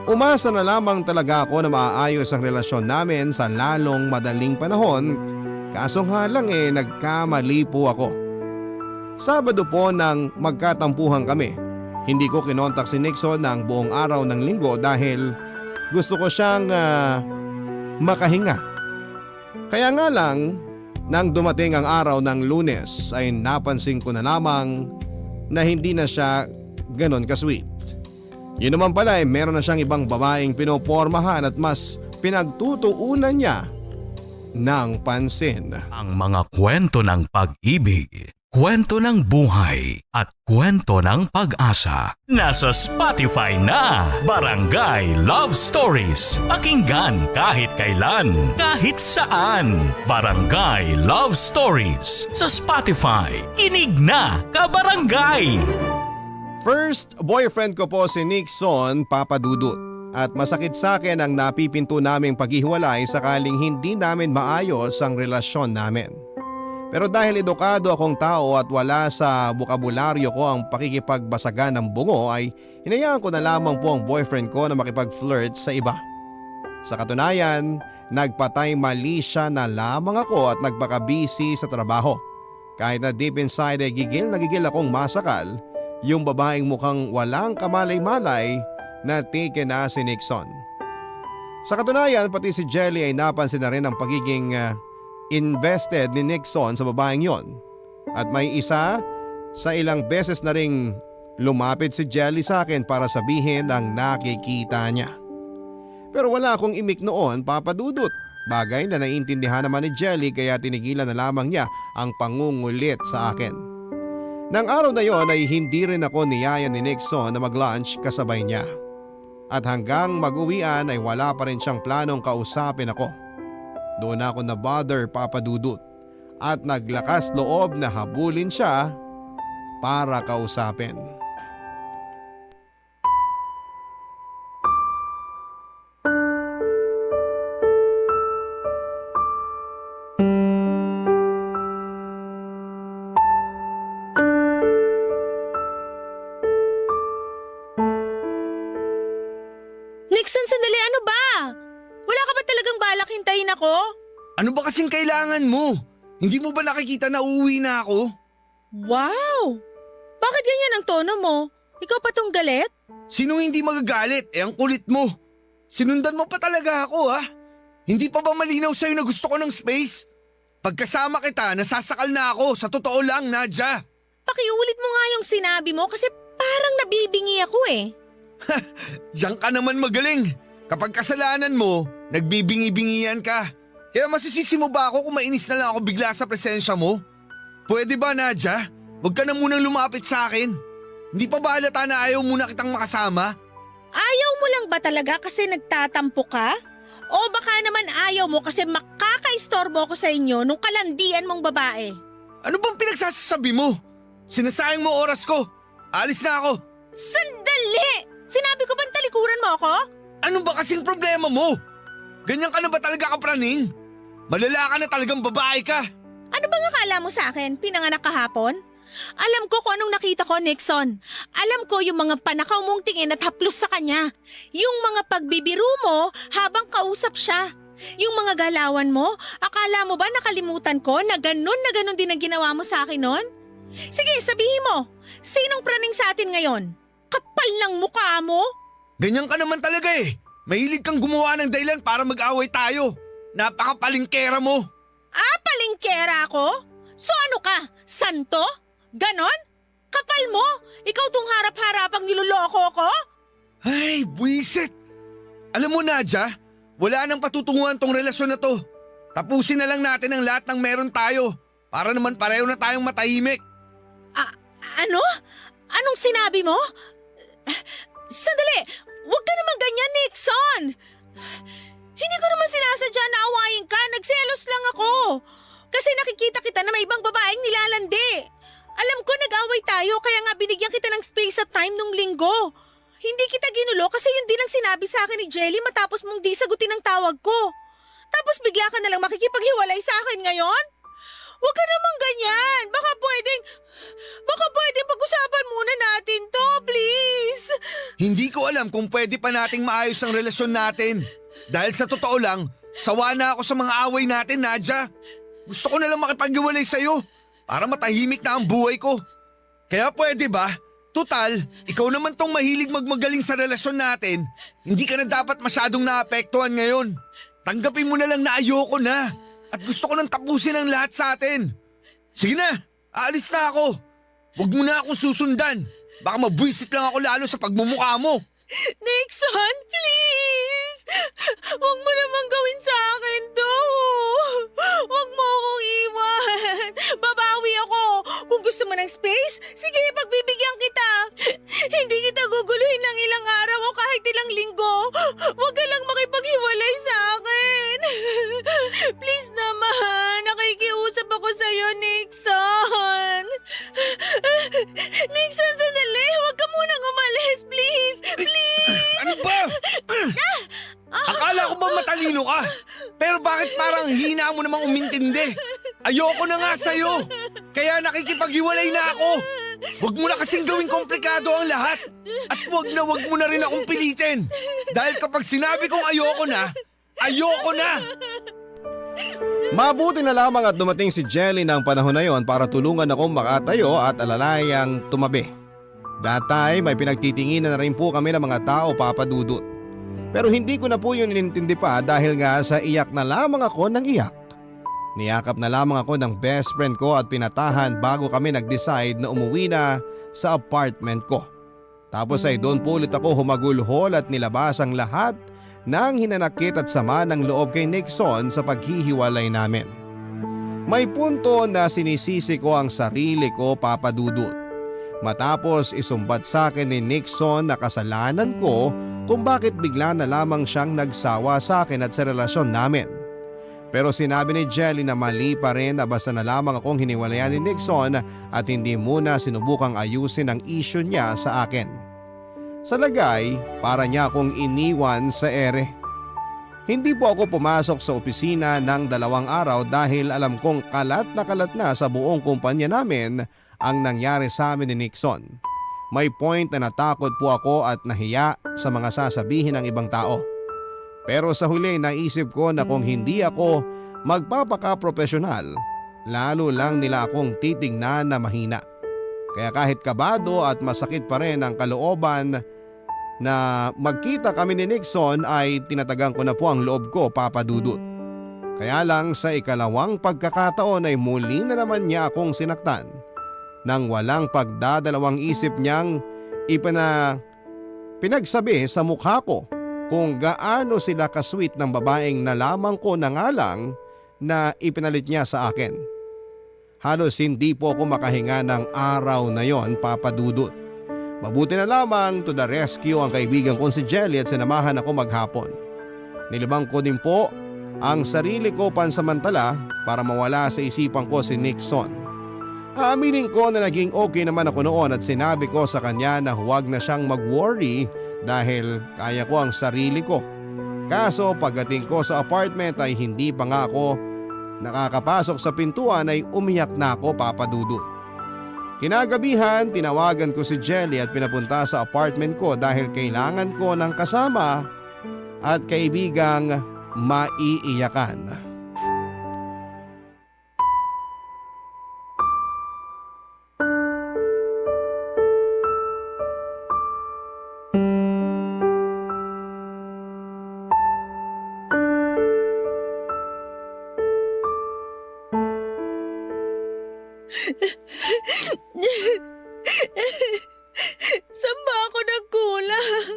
Umasa na lamang talaga ako na maayos ang relasyon namin sa lalong madaling panahon, kaso nga lang nagkamali po ako. Sabado po nang magkatampuhan kami, hindi ko kinontak si Nixon ng buong araw ng linggo dahil gusto ko siyang makahinga. Kaya nga lang, nang dumating ang araw ng Lunes ay napansin ko na lamang na hindi na siya ganon ka-sweet. Yun naman pala meron na siyang ibang babaeng pinopormahan at mas pinagtutuunan niya ng pansin. Ang mga kwento ng pag-ibig, kwento ng buhay at kwento ng pag-asa. Nasa Spotify na! Barangay Love Stories. Pakinggan kahit kailan, kahit saan. Barangay Love Stories sa Spotify. Kinig na, kabarangay! First boyfriend ko po si Nixon, Papa Dudut. At masakit sa akin ang napipinto naming paghihiwalay sakaling hindi namin maayos ang relasyon namin. Pero dahil edukado akong tao at wala sa bukabularyo ko ang pakikipagbasagan ng bungo ay hinayaan ko na lamang po ang boyfriend ko na makipag-flirt sa iba. Sa katunayan, nagpatay mali siya na lamang ako at nagpaka-busy sa trabaho. Kahit na deep inside ay gigil na gigil akong masakal, yung babaeng mukhang walang kamalay-malay na taken na si Nixon. Sa katunayan, pati si Jelly ay napansin na rin ang pagiging invested ni Nixon sa babaeng yon. At may isa sa ilang beses na ring lumapit si Jelly sa akin para sabihin ang nakikita niya. Pero wala akong imik noon, Papa Dudut. Bagay na naiintindihan naman ni Jelly kaya tinigilan na lamang niya ang pangungulit sa akin. Nang araw na yon ay hindi rin ako niyaya ni Nixon na mag-lunch kasabay niya. At hanggang mag-uwian ay wala pa rin siyang planong kausapin ako. Doon ako na-bother, Papa Dudut, at naglakas loob na habulin siya para kausapin. Nixon, sandali, ano ba? Wala ka ba talagang balak hintayin ako? Ano ba kasing kailangan mo? Hindi mo ba nakikita na uuwi na ako? Wow! Bakit ganyan ang tono mo? Ikaw pa tong galit? Sinong hindi magagalit? Ang kulit mo. Sinundan mo pa talaga ako ha? Hindi pa ba malinaw sa'yo na gusto ko ng space? Pagkasama kita, nasasakal na ako. Sa totoo lang, Nadja. Pakiulit mo nga yung sinabi mo kasi parang nabibingi ako eh. Diyan ka naman magaling. Kapag kasalanan mo, nagbibingi-bingian ka. Kaya masisisi mo ba ako kung mainis na lang ako bigla sa presensya mo? Pwede ba, Nadja? Huwag ka na munang lumapit sa akin. Hindi pa ba halata na ayaw muna kitang makasama? Ayaw mo lang ba talaga kasi nagtatampo ka? O baka naman ayaw mo kasi makakaistorbo ko sa inyo nung kalandian mong babae? Ano bang pinagsasabi mo? Sinasayang mo oras ko. Alis na ako. Sandali! Sinabi ko bang talikuran mo ako? Ano ba kasing problema mo? Ganyan ka na ba talaga kapraning? Malala ka na talagang babae ka. Ano bang akala mo sa akin? Pinanganak kahapon? Alam ko kung anong nakita ko, Nixon. Alam ko yung mga panakaw mong tingin at haplos sa kanya. Yung mga pagbibiro mo habang kausap siya. Yung mga galawan mo, akala mo ba nakalimutan ko na ganun din ang ginawa mo sa akin noon? Sige, sabihin mo, sinong praning sa atin ngayon? Kapal ng mukha mo? Ganyan ka naman talaga eh. Mahilig kang gumawa ng dahilan para mag-away tayo. Napakapalingkera mo. Ah, palingkera ako? So ano ka? Santo? Ganon? Kapal mo? Ikaw tong harap-harapang niloloko ko? Ay, buwisit. Alam mo, Nadja, wala nang patutunguhan tong relasyon na to. Tapusin na lang natin ang lahat ng meron tayo para naman pareho na tayong matahimik. Ano? Anong sinabi mo? Sandali! Huwag ka naman ganyan, Nixon! Hindi ko naman sinasadya na awayin ka. Nagselos lang ako. Kasi nakikita kita na may ibang babaeng nilalandi. Alam ko nag-away tayo kaya nga binigyan kita ng space at time nung linggo. Hindi kita ginulo kasi yun din ang sinabi sa akin ni Jelly matapos mong di sagutin ang tawag ko. Tapos bigla ka na lang makikipaghiwalay sa akin ngayon? Huwag ka naman ganyan. Baka pwedeng pag-usapan muna natin to, please. Hindi ko alam kung pwede pa nating maayos ang relasyon natin. Dahil sa totoo lang, sawa na ako sa mga away natin, Nadja. Gusto ko na lang makipaghiwalay sa'yo para matahimik na ang buhay ko. Kaya pwede ba? Tutal, ikaw naman tong mahilig magmagaling sa relasyon natin. Hindi ka na dapat masyadong naapektuhan ngayon. Tanggapin mo na lang na ayoko na. At gusto ko nang tapusin ang lahat sa atin. Sige na, aalis na ako. Huwag mo na akong susundan. Baka mabwisit lang ako lalo sa pagmumukha mo. Nixon, please! Huwag mo naman gawin sa akin to. Huwag mo akong iwan. Babawi ako. Kung gusto mo ng space, sige, pagbibigyan kita. Hindi kita guguluhin ng ilang araw o kahit ilang linggo. Huwag ka lang makipaghiwalay sa akin. Please naman, nakikiusap ako sa'yo, Nixon. Nixon, sandali. Huwag ka munang umalis, please. Please. Ano ba? Akala ko ba matalino ka? Pero bakit parang hina mo namang umintindi? Ayoko na nga sa'yo. Kaya nakikipaghiwalay na ako. Huwag mo na kasing gawing komplikado ang lahat. At huwag mo na rin akong pilitin. Dahil kapag sinabi kong ayoko na, ayoko na. Mabuti na lamang at dumating si Jelly ng panahon na yon para tulungan akong makatayo at alalayang tumabi. Datay may pinagtitinginan na rin po kami ng mga tao, Papa Dudut. Pero hindi ko na po yun inintindi pa dahil nga sa iyak na lamang ako ng iyak. Niyakap na lamang ako ng best friend ko at pinatahan bago kami nag-decide na umuwi na sa apartment ko. Tapos ay doon po ulit ako humagulhol at nilabas ang lahat ng hinanakit at sama ng loob kay Nixon sa paghihiwalay namin. May punto na sinisisi ko ang sarili ko, Papa Dudut. Matapos isumbat sa akin ni Nixon na kasalanan ko kung bakit bigla na lamang siyang nagsawa sa akin at sa relasyon namin. Pero sinabi ni Jelly na mali pa rin na basta na lamang akong hiniwalayan ni Nixon at hindi muna sinubukang ayusin ang issue niya sa akin. Sa lagay, para niya akong iniwan sa ere. Hindi po ako pumasok sa opisina ng 2 araw dahil alam kong kalat na sa buong kumpanya namin ang nangyari sa amin ni Nixon. May point na natakot po ako at nahiya sa mga sasabihin ng ibang tao. Pero sa huli naisip ko na kung hindi ako magpapaka-profesional, lalo lang nila akong titignan na mahina. Kaya kahit kabado at masakit pa rin ang kalooban na magkita kami ni Nixon ay tinatagang ko na po ang loob ko, Papa Dudut. Kaya lang sa ikalawang pagkakataon ay muli na naman niya akong sinaktan. Nang walang pagdadalawang isip niyang pinagsabi sa mukha ko kung gaano sila kasweet ng babaeng nalaman ko na nga lang na ipinalit niya sa akin. Halos hindi po ako makahinga ng araw na yon, Papa Dudut. Mabuti na lamang to the rescue ang kaibigan kong si Jelly at sinamahan ako maghapon. Nilibang ko din po ang sarili ko pansamantala para mawala sa isipan ko si Nixon. Aaminin ko na naging okay naman ako noon at sinabi ko sa kanya na huwag na siyang mag-worry dahil kaya ko ang sarili ko. Kaso pagdating ko sa apartment ay hindi pa nga ako nakakapasok sa pintuan ay umiyak na ako, Papa Dudut. Kinagabihan, tinawagan ko si Jelly at pinapunta sa apartment ko dahil kailangan ko ng kasama at kaibigang maiiyakan. Saan ba ako nagkulang?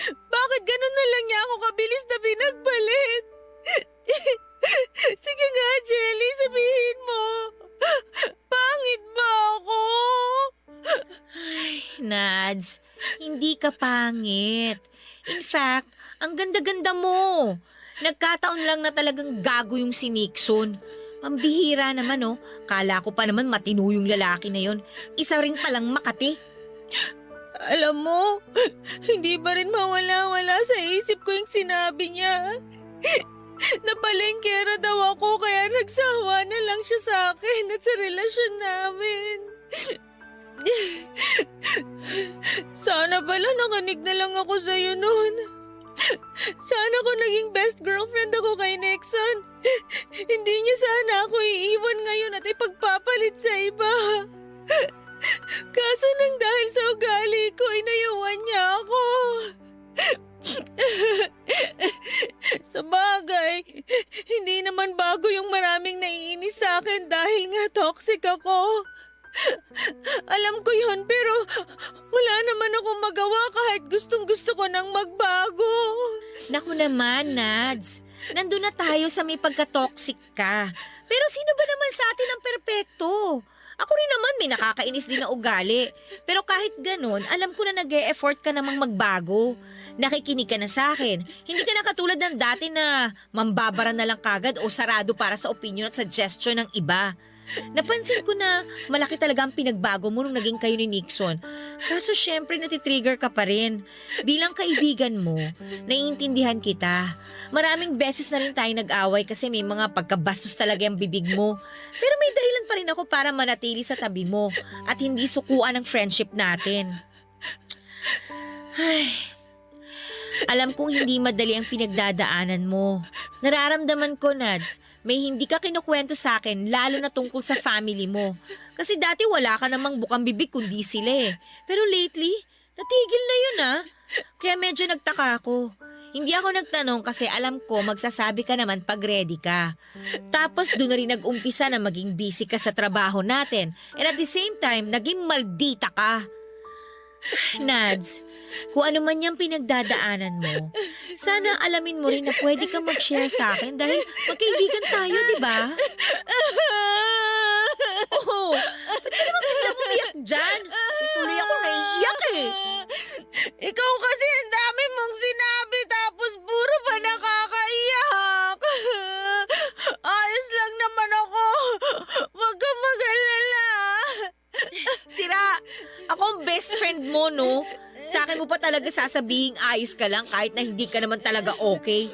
Bakit ganun na lang niya ako kabilis na pinagpalit? Sige nga, Jelly, sabihin mo. Pangit ba ako? Nads, hindi ka pangit. In fact, ang ganda-ganda mo. Nagkataon lang na talagang gago yung si Nixon. Pambihira naman oh. Kala ko pa naman matino yung lalaki na yon. Isa rin palang Makati. Alam mo, hindi pa rin mawala-wala sa isip ko yung sinabi niya. Napalengkera daw ako kaya nagsawa na lang siya sa akin at sa relasyon namin. Sana pala nakinig na lang ako sa'yo noon. Sana ko naging best girlfriend ako kay Nixon. Hindi niya sana ako iiwan ngayon at ipagpapalit sa iba. Kaso nang dahil sa ugali ko, inayuan niya ako. Sa bagay, hindi naman bago yung maraming naiinis sa akin dahil nga toxic ako. Alam ko yun pero wala naman akong magawa kahit gustong-gusto ko nang magbago. Naku naman, Nads. Nandun na tayo sa may pagka-toxic ka. Pero sino ba naman sa atin ang perpekto? Ako rin naman may nakakainis din na ugali. Pero kahit ganun, alam ko na nag-e-effort ka namang magbago. Nakikinig ka na sa akin. Hindi ka na katulad ng dati na mambabara na lang kagad o sarado para sa opinion at suggestion ng iba. Napansin ko na malaki talaga ang pinagbago mo nung naging kayo ni Nixon. Kaso syempre natitrigger ka pa rin. Bilang kaibigan mo, naiintindihan kita. Maraming beses na rin tayo nag-away kasi may mga pagkabastos talaga ang bibig mo. Pero may dahilan pa rin ako para manatili sa tabi mo at hindi sukuan ang friendship natin. Ay, alam kong hindi madali ang pinagdadaanan mo. Nararamdaman ko, Nads, may hindi ka kinukwento sa akin lalo na tungkol sa family mo. Kasi dati wala ka namang bukang bibig kundi sila eh. Pero lately, natigil na yun ah. Kaya medyo nagtaka ako. Hindi ako nagtanong kasi alam ko magsasabi ka naman pag ready ka. Tapos doon na rin nag-umpisa na maging busy ka sa trabaho natin. And at the same time, naging maldita ka. Nads, kung ano man yung pinagdadaanan mo, sana alamin mo rin na pwede kang mag-share sa akin dahil magkaibigan tayo, di ba? Oh, ba't ka naman biglang umiyak dyan? Ituloy ako naiiyak eh. Ikaw kasi ang dami mong sinabi tapos puro pa nakakaiyak. Ayos lang naman ako. Huwag kang mag-alala. Sira, ako ang best friend mo, no? Sa akin mo pa talaga sasabihing ayos ka lang kahit na hindi ka naman talaga okay.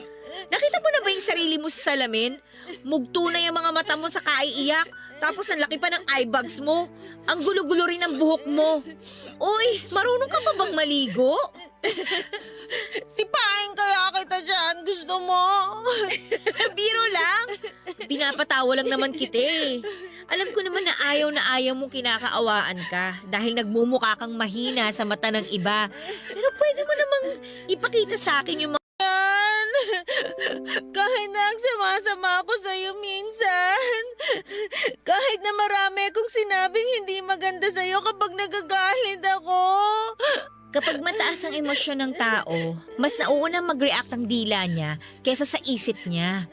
Nakita mo na ba yung sarili mo sa salamin? Mugto na yung mga mata mo sa kaiiyak. Tapos ang laki pa ng eye bags mo. Ang gulo-gulo rin ng buhok mo. Uy, marunong ka pa bang maligo? Sipahin kaya kita dyan. Gusto mo? Biro lang. Pinapatawa lang naman kita eh. Alam ko naman na ayaw mong kinakaawaan ka dahil nagmumukha kang mahina sa mata ng iba. Pero pwede mo namang ipakita sa akin yung mga... Kahit na sumasama ako sa'yo minsan. Kahit na marami akong sinabing hindi maganda sa'yo kapag nagagalit ako. Kapag mataas ang emosyon ng tao, mas nauunang mag-react ang dila niya kaysa sa isip niya.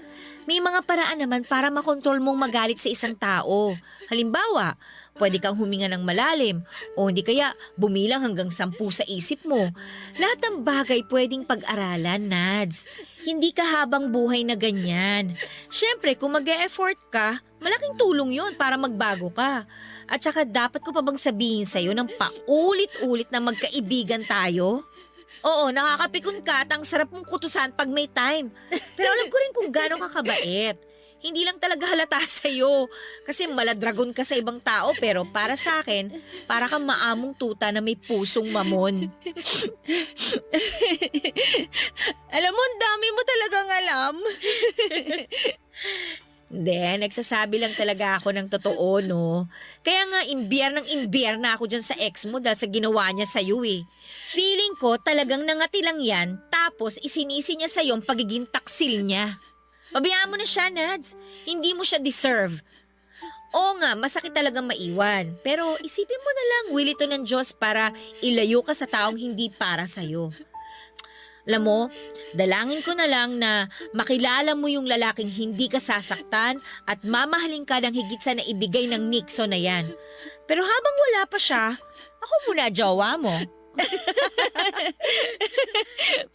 May mga paraan naman para makontrol mong magalit sa isang tao. Halimbawa, pwede kang huminga ng malalim o hindi kaya bumilang hanggang 10 sa isip mo. Lahat ng bagay pwedeng pag-aralan, Nads. Hindi ka habang buhay na ganyan. Siyempre, kung mag-e-effort ka, malaking tulong yon para magbago ka. At saka dapat ko pa bang sabihin sa'yo ng paulit-ulit na magkaibigan tayo? Oo, nakakapikon ka at ang sarap mong kutusan pag may time. Pero alam ko rin kung gaano ka kabait. Hindi lang talaga halata sa'yo. Kasi maladragon ka sa ibang tao, pero para sa akin, para kang maamong tuta na may pusong mamon. Alam mo, ang dami mo talagang alam. Hindi, nagsasabi lang talaga ako ng totoo, no? Kaya nga, imbiyer na ako dyan sa ex mo dahil sa ginawa niya sa'yo eh. Feeling ko talagang nangati lang yan, tapos isinisi niya sa'yo ang pagiging taksil niya. Pabayaan mo na siya, Nads. Hindi mo siya deserve. Oo nga, masakit talagang maiwan. Pero isipin mo na lang, will ito ng Diyos para ilayo ka sa taong hindi para sa'yo. Alam mo, dalangin ko na lang na makilala mo yung lalaking hindi ka sasaktan at mamahalin ka ng higit sa naibigay ng Nixon na yan. Pero habang wala pa siya, ako muna jowa mo.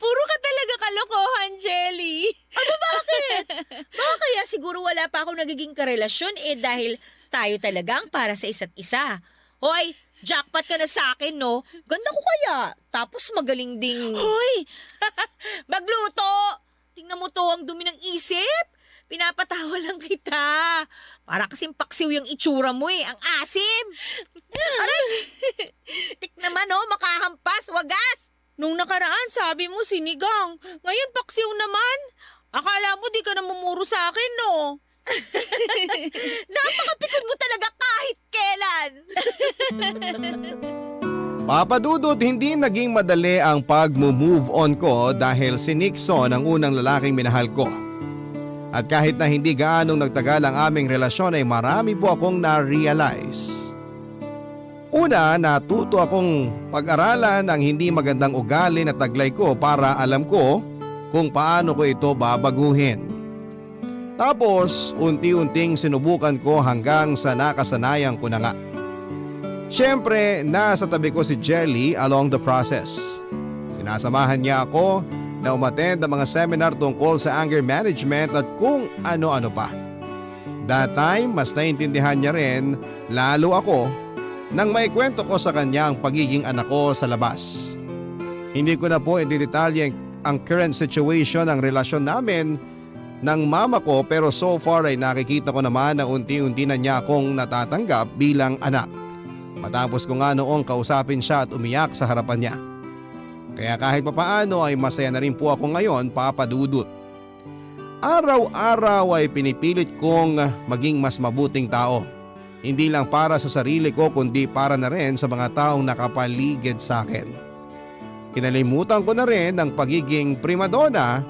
Puro ka talaga kalokohan, Jelly. Bakit? Baka kaya siguro wala pa ako nagiging karelasyon dahil tayo talaga ang para sa isa't isa. Hoy, jackpot ka na sa akin, no? Ganda ko kaya. Tapos magaling ding... Hoy! Magluto! Tingnan mo to, ang dumi ng isip. Pinapatawa lang kita. Para kasing paksiw yung itsura mo ang asim. Aray! Tik naman makahampas, wagas. Nung nakaraan, sabi mo sinigang. Ngayon, paksiw naman. Akala mo di ka namumuro sa akin, no? Napakapikon mo talaga kahit kailan. Papa Dudut, hindi naging madali ang pag-move on ko dahil si Nixon ang unang lalaking minahal ko. At kahit na hindi gaanong nagtagal ang aming relasyon ay marami po akong na-realize. Una, natuto akong pag-aralan ang hindi magandang ugali na taglay ko para alam ko kung paano ko ito babaguhin. Tapos, unti-unting sinubukan ko hanggang sa nakasanayan ko na nga. Siyempre, nasa tabi ko si Jelly along the process. Sinasamahan niya ako na umattend ang mga seminar tungkol sa anger management at kung ano-ano pa. That time, mas naintindihan niya rin, lalo ako, nang maikwento ko sa kanya ang pagiging anak ko sa labas. Hindi ko na po i-detalye ang current situation ng relasyon namin ng mama ko pero so far ay nakikita ko naman na unti-unti na niya akong natatanggap bilang anak. Matapos ko nga noong kausapin siya at umiyak sa harapan niya. Kaya kahit papaano ay masaya na rin po ako ngayon, Papa Dudut. Araw-araw ay pinipilit kong maging mas mabuting tao. Hindi lang para sa sarili ko kundi para na rin sa mga taong nakapaligid sa akin. Kinalimutan ko na rin ang pagiging primadona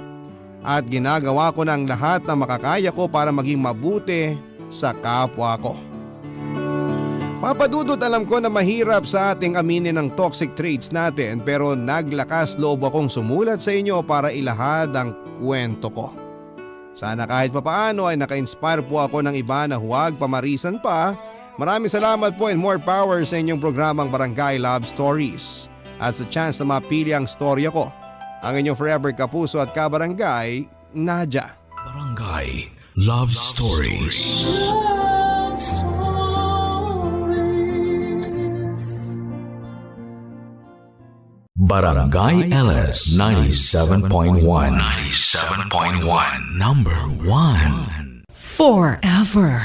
at ginagawa ko ng lahat na makakaya ko para maging mabuti sa kapwa ko. Papa Dudut, alam ko na mahirap sa ating aminin ang toxic traits natin pero naglakas loob akong sumulat sa inyo para ilahad ang kwento ko. Sana kahit papaano ay naka-inspire po ako ng iba na huwag pamarisan pa. Maraming salamat po and more power sa inyong programang Barangay Love Stories at sa chance na mapili ang storya ko. Ang inyong forever kapuso at kabarangay, Nadia. Barangay Love Stories. Barangay LS 97.1 97.1 Number 1 Forever.